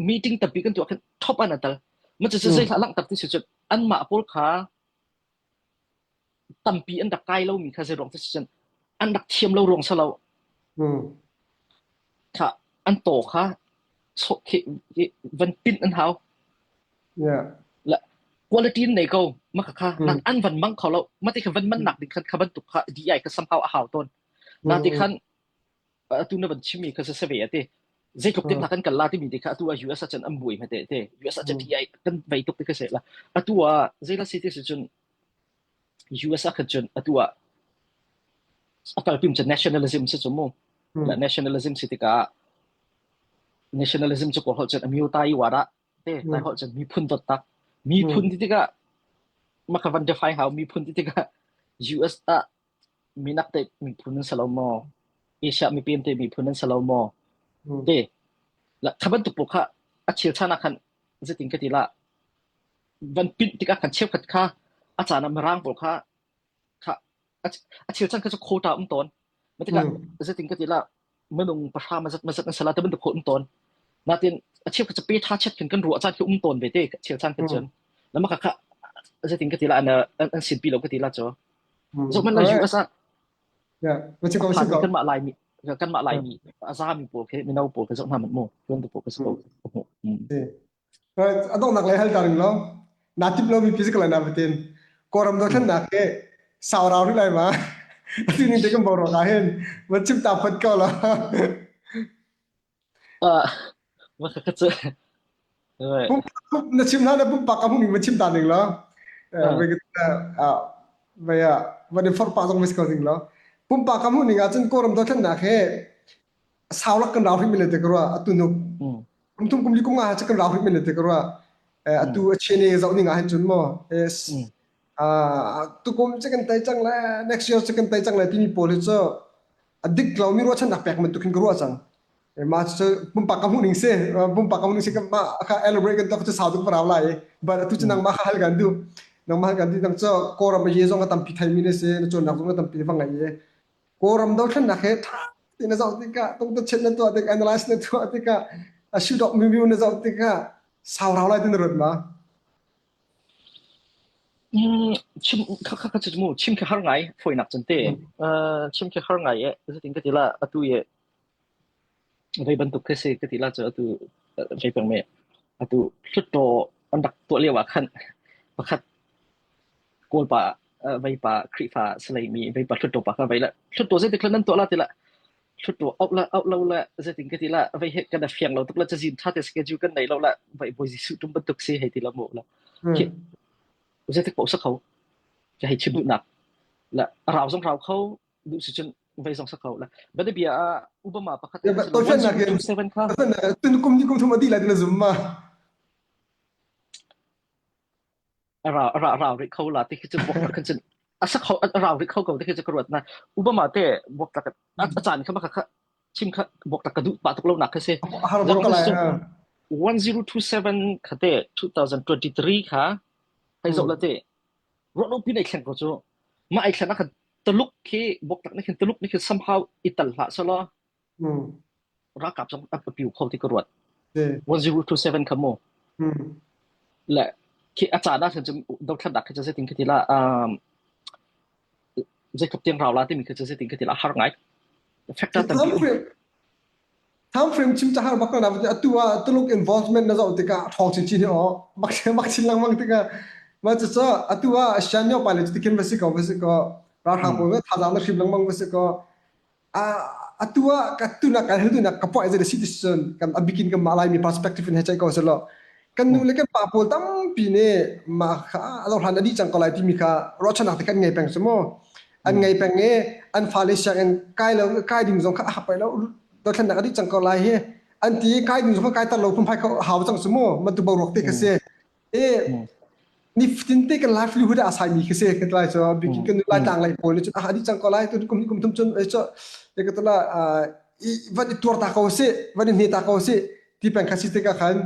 meeting tampi kan tuah khin top an tal mu cu zei hlah langhter ti si cun anmah pawl kha tampi an rak kai lomi kha zei ruang ti si cun an rak thiam lo ruang si lo kha an taw kha van pin an hau La quality in nei ko ma kha kha nan an van mang kho lo ma ti kha van man nak ding khan kha bantuk kha DI kha somehow a hau tawn na ti khan atu na van chimmi kha se ve ate zeitluk te hna kan kal la timi te kha atu ah US ah cun an buai hmete te US ah cun DI kan vei tuk te kha se la atu ah zeila si ti si cun US ah khan cun atu ah a kalpim cu nationalism si cu mu la nationalism si tikah nationalism cu kawl holh cun a myo ta i wara te tai holh cun miphun dot tak miphun ti tikah maka van define hau miphun ti tikah US ah minak te miphun an si lo maw Asia mipem te miphun an si lo maw te la kha bantuk pawl kha a chilchan ah khan zeitin ka ti la van pinh tikah khan cheukhat kha a caan ah mirang pawl kha kha a chilchan kha cu quota um tawn ma tikah zeitin ka ti la minung pahra mazat mazat an sala te bantuk um tawn natin a cheukhat cu pe tha chet khin kan ruah caan khi um tawn ve te chilchan khan cun lama kha kha zeitin ka ti la an an sinpi lo ka ti la cu zo man la US ah kanmah Laimi kanmah Laimi a zami pawl khi mino pawl khi zoh hna mu tuan te pawl khi ko A donghnak lei hal ta ring law naa timh lomi physical na batin Kawlram dothlennak hi sau rau rih lai ma? Atu ning te kan boruak ah hin van chim ta phot ko la. Ah, ka cu. Na chim hna na pumpak ka hmuh ning van chim ta ning law. Vai ah van in forh pah zong va si ko ding law. Pumpak ka hmuh ning ah cun Kawlram dothlennak hi sau lak kan rau hrim le te ka ruah atu nuk kum thum kum li kum nga cu kan rau hrim le te ka ruah atu a chene zoh ning ah hin cun mo es tukum cu kan tai cang le next year cu kan tai cang le timi pawl hi cu a dik lo mi ruahchannak pek bantuk khin ka ruah cang ma cu pumpak ka hmuh ning si pumpak ka hmuh ning si ka ma kha elaborate kan tok cu sau tuk parau lai but atu cu nangmah kha hal kan du nangmah hal kan du nang cu kawlram a ye zong a tampi thai mi ne si na cawnnak zong a tampi va ngai i Kawlram dothlennak he ṭha tein na zoh tikah tungtachet na tuah tik analyze na tuah tikah a shootout review na zoh tikah sau rau lai ti na ruat ma? Mm, chim kha kha kha mu chim khi har ngai foinak cun te uh, chim khi har ngai e zeitin ka ti la atu ye vei bantuk khi si ka ti la cu atu vei peng me atu hlutto an rak tuah lio ah khan pakhat Kawlpa veipa Khrihfa saleimi veipa Hluttaw pa kha vei la Hluttaw zeitik hlan nan tuah la ti la Hluttaw auh la auh lo la zeitin ka ti la vei he kan fiang lo tuk la cazin tha te schedule kan nei lo la vai Bawi Jesuh tum bantuk si hei ti la mu la khi zeitik paoh sa kho ka hei chim duhnak la rau zong rau kho duh si cun vei zong sa kho la bianabia ah Obama pakhat in 1027 kha tun kum ni kum thum adi la ti na zum ma A ra a ra rau rih kho la ti khi cu buaktlak khan cun a sa kho a rau rih kho ko ti khi cu ka ruat na Obama te buaktlak a caan kha maka kha chim kha buaktlak ka duh pah tuk lo nak kha si Har bak ka lai 1027 kha te 2023 kha hei zoh la te ruah lo pi nei thleng ko cu ma ai thlen ah khan Tuluk khi buaktlak nih khin Tuluk nih khin somehow i tal hlah selaw ralkap zong a piu kho ti ka ruat. 1027 kha mu. Le khi a caan ah cun dothlatnak khi cu zeitin ka ti la um, zeitluk tiang rau la timi khi cu zeitin ka ti la har ngai. Factor tampi um. Time frame chim ca har bak na atu ah Tuluk involvement na zoh tikah ṭhawng chinchin hi aw bak bak chin lengmang tikah ma cu cu atu ah Shan Myo pa le tikin va si ko va si ko ralhrang pawl thazaang na hrim lengmang va si ko atu ah ka tunak kan heltunak ka puai zei si ti cun kan abikin kan mah laimi perspective in he chai ko selo kan nu le kan pa pawl tampi nih mah kha alo hlan adi cang ko lai timi kha ruahchannak te kan ngei peng su mu an ngei peng i an fale sianginn kai lo kai ding zong kha a hap lo dothlennak adi cang ko lai hi an ti kai ding zong kha kai tar lo phunphai kho hau cang su mu matu boruak te kha si E nifatin te kan livelihood a sai mi khi si kan lai cho bikin kan lai tlang lai pawl ni chun ah di chang ko lai tu kum kum thum chun e cho e ka tala i van i tuar ta ko si van i hne ta ko si ti peng kha si te ka khan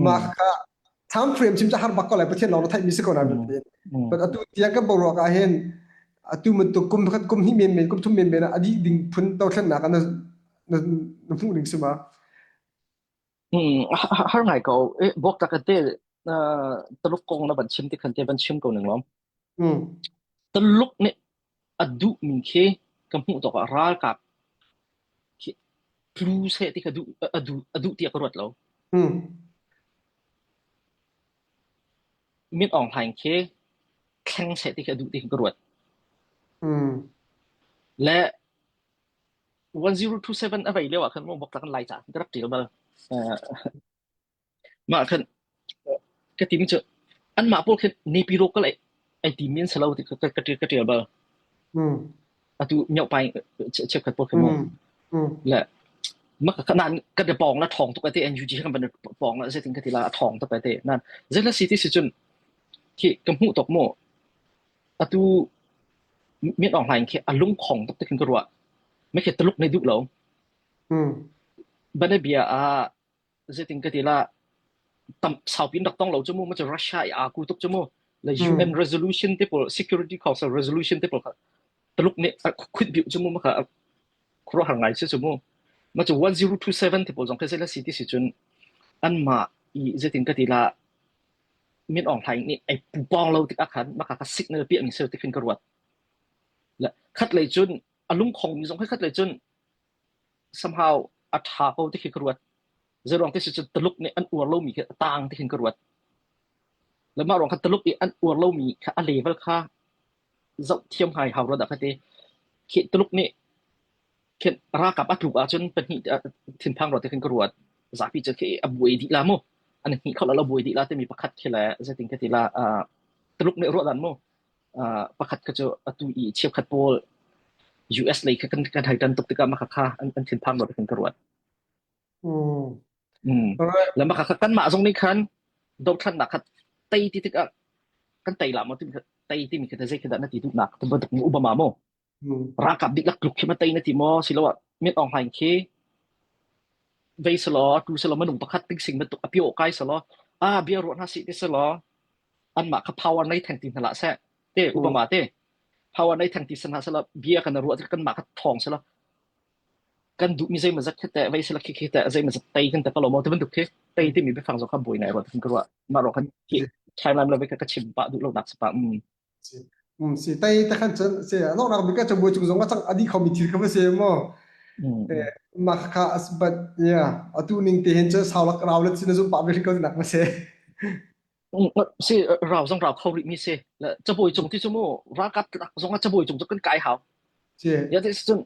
ma kha time frame chim cha har bak ko lai pathian long na thai mi si ko na but atu tiang kan boruak ah hin. atu bantuk kum khat kum hnih men men kum thum men men ah a dih ding phun dothlennak ah na na na hmuh ning si ma? Hmm, har ngai ko. Eh, bok tak te Taluk kong na van chim ti khan te van chim ko ning lom. Mm. Taluk nih a duh mi khi ka hmuh tawk ah ralkap khi tlu seh ti kha duh a duh a duh tiah ka ruat lo. Mm. Min Aung Hlaing khi thleng seh ti khi a duh ti ka ruat. Mm. Le 1027 a vei lio ah khan mong bok tak lai ca ka rak ṭial bal. Uh, mah khan ka timi cu anmah pawl khin Naypyidaw ka ai ai tim in salo ti ka ka ka ṭial bal. Mm. Atu myohpai cheukhat pawl khin mu. Mm. Mm. Le maka ka nan ka de pong la thong tuk ate NUG kan ban pong la zetin ka ti la a thong tuk ate nan zetla si ti si cun khi ka hmuh tok mu atu Min Aung Hlaing khi a lungkhong tuk ti khin ka ruah. Me khi Tuluk nih duh lo. Mm. Banabia ah zeitin ka ti la tam saupi in rak tong lo cu mu ma cu Russia i aa ku tuk cu mu le UN resolution te pawl Security Council resolution te pawl kha Tuluk nih a khut biu cu mu ma kha khuaruahhar ngai si cu mu ma cu 1027 te pawl zong khi zei la si ti si cun anmah i zeitin ka ti la Min Aung Hlaing nih ai pupawng lo tikah khan maka kha signal piah mi sel ti khin ka ruat le khat lei cun a lungkhong mi zong khi khat lei cun somehow a ṭha ko ti khi ka ruat. Zeiruang ti si cu Tuluk nih an uar lomi khi a taang ti khin ka ruat. Le mah ruang kha Tuluk i an uar lomi kha a level kha zoh thiam ngai hau rua dah ka ti. Khi Tuluk nih khin ralkap a tluk ahcun pahnih thinphang rua ti khin ka ruat. Zapi cu khi a buai dih la mu. An hnih kho lo buai dih la timi pakhat khi le zeitin ka ti la Tuluk nih ruah dan mu. Pakhat kha cu atu i cheukhat pawl US lei kha kan kan hei tan tuk tikah mah kha an, an thinphang rua kan ka ruat. Mm. Mm. Alright. Le mah kha kanmah zong nih khan dothlannak kha tei ti tikah kan tei la maw timi kha tei timi kha zei khi dah na ti duhnak tu bantuk mu Obama mu Mm. ralkap dihlak tluk khi ma tei na ti maw siloah Min Aung Hlaing khi vei selaw tu selaw minung pakhat ting sing bantuk a pio kai selaw a bia ruah hna si ti selaw anmah kha power nei theng ti hna hlah seh te Obama te power nei theng ti san hna selaw bia kan ruah tik kanmah kha thawng selaw kan duh mi zei mazat khi te vei selaw khi khi te zei mazat tei kan te palo mo te bantuk khi tei ti mi biafang zong kha buai nai ruat kan ruah mah ro khan khi timeline lo ve ka chim pa duh lo nak pa um Um si tai ta khan cun se anok nak bika chabuai cung zong a cang adi khomi thil kha va se mo eh mah kha as but yeah atu ning te hin cun saulak rau le chin zum pa ve ko nak ma se Si rau zong rau kho rih mi si. Cabuai cung ti cu mu ralkap zong ah cabuai cung cu kan kai hau. Si. Ya ti cun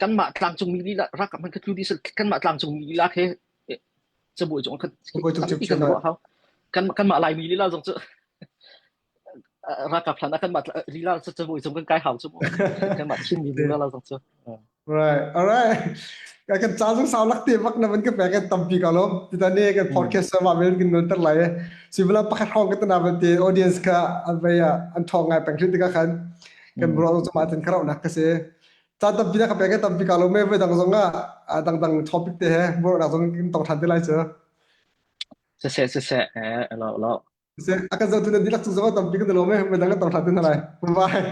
kanmah tlangcung mi lila ralkap hmanh kha tlu dih kanmah tlangcung mi lila khi cabuai cung kha tampi kan ruah hau. Kan kanmah Laimi lila zong cu ralkap hlan ah kanmah lila cu cabuai cung kan kai hau cu mu. Kanmah Chin mi lila zong cu. Right. All right. Ka kan ca zong sau lak te bak na van ka pek kan tampi ka lom. Tita ne kan podcast ma vel kan non ter lai. Sibala pakhat hong ka tana van te audience kha an vai an thong ngai peng thli ka khan kan bro zong ma tin kharau nak ka se. Ca tampi na ka pek tampi ka lom me voi dang zong ah dang dang topic te he bro nak zong kan tong than te lai chu. Se se se se eh lo lo. Se akan zo tu na dilak chu zong tampi kan lom me voi dang kan tong than te na lai. Bye bye.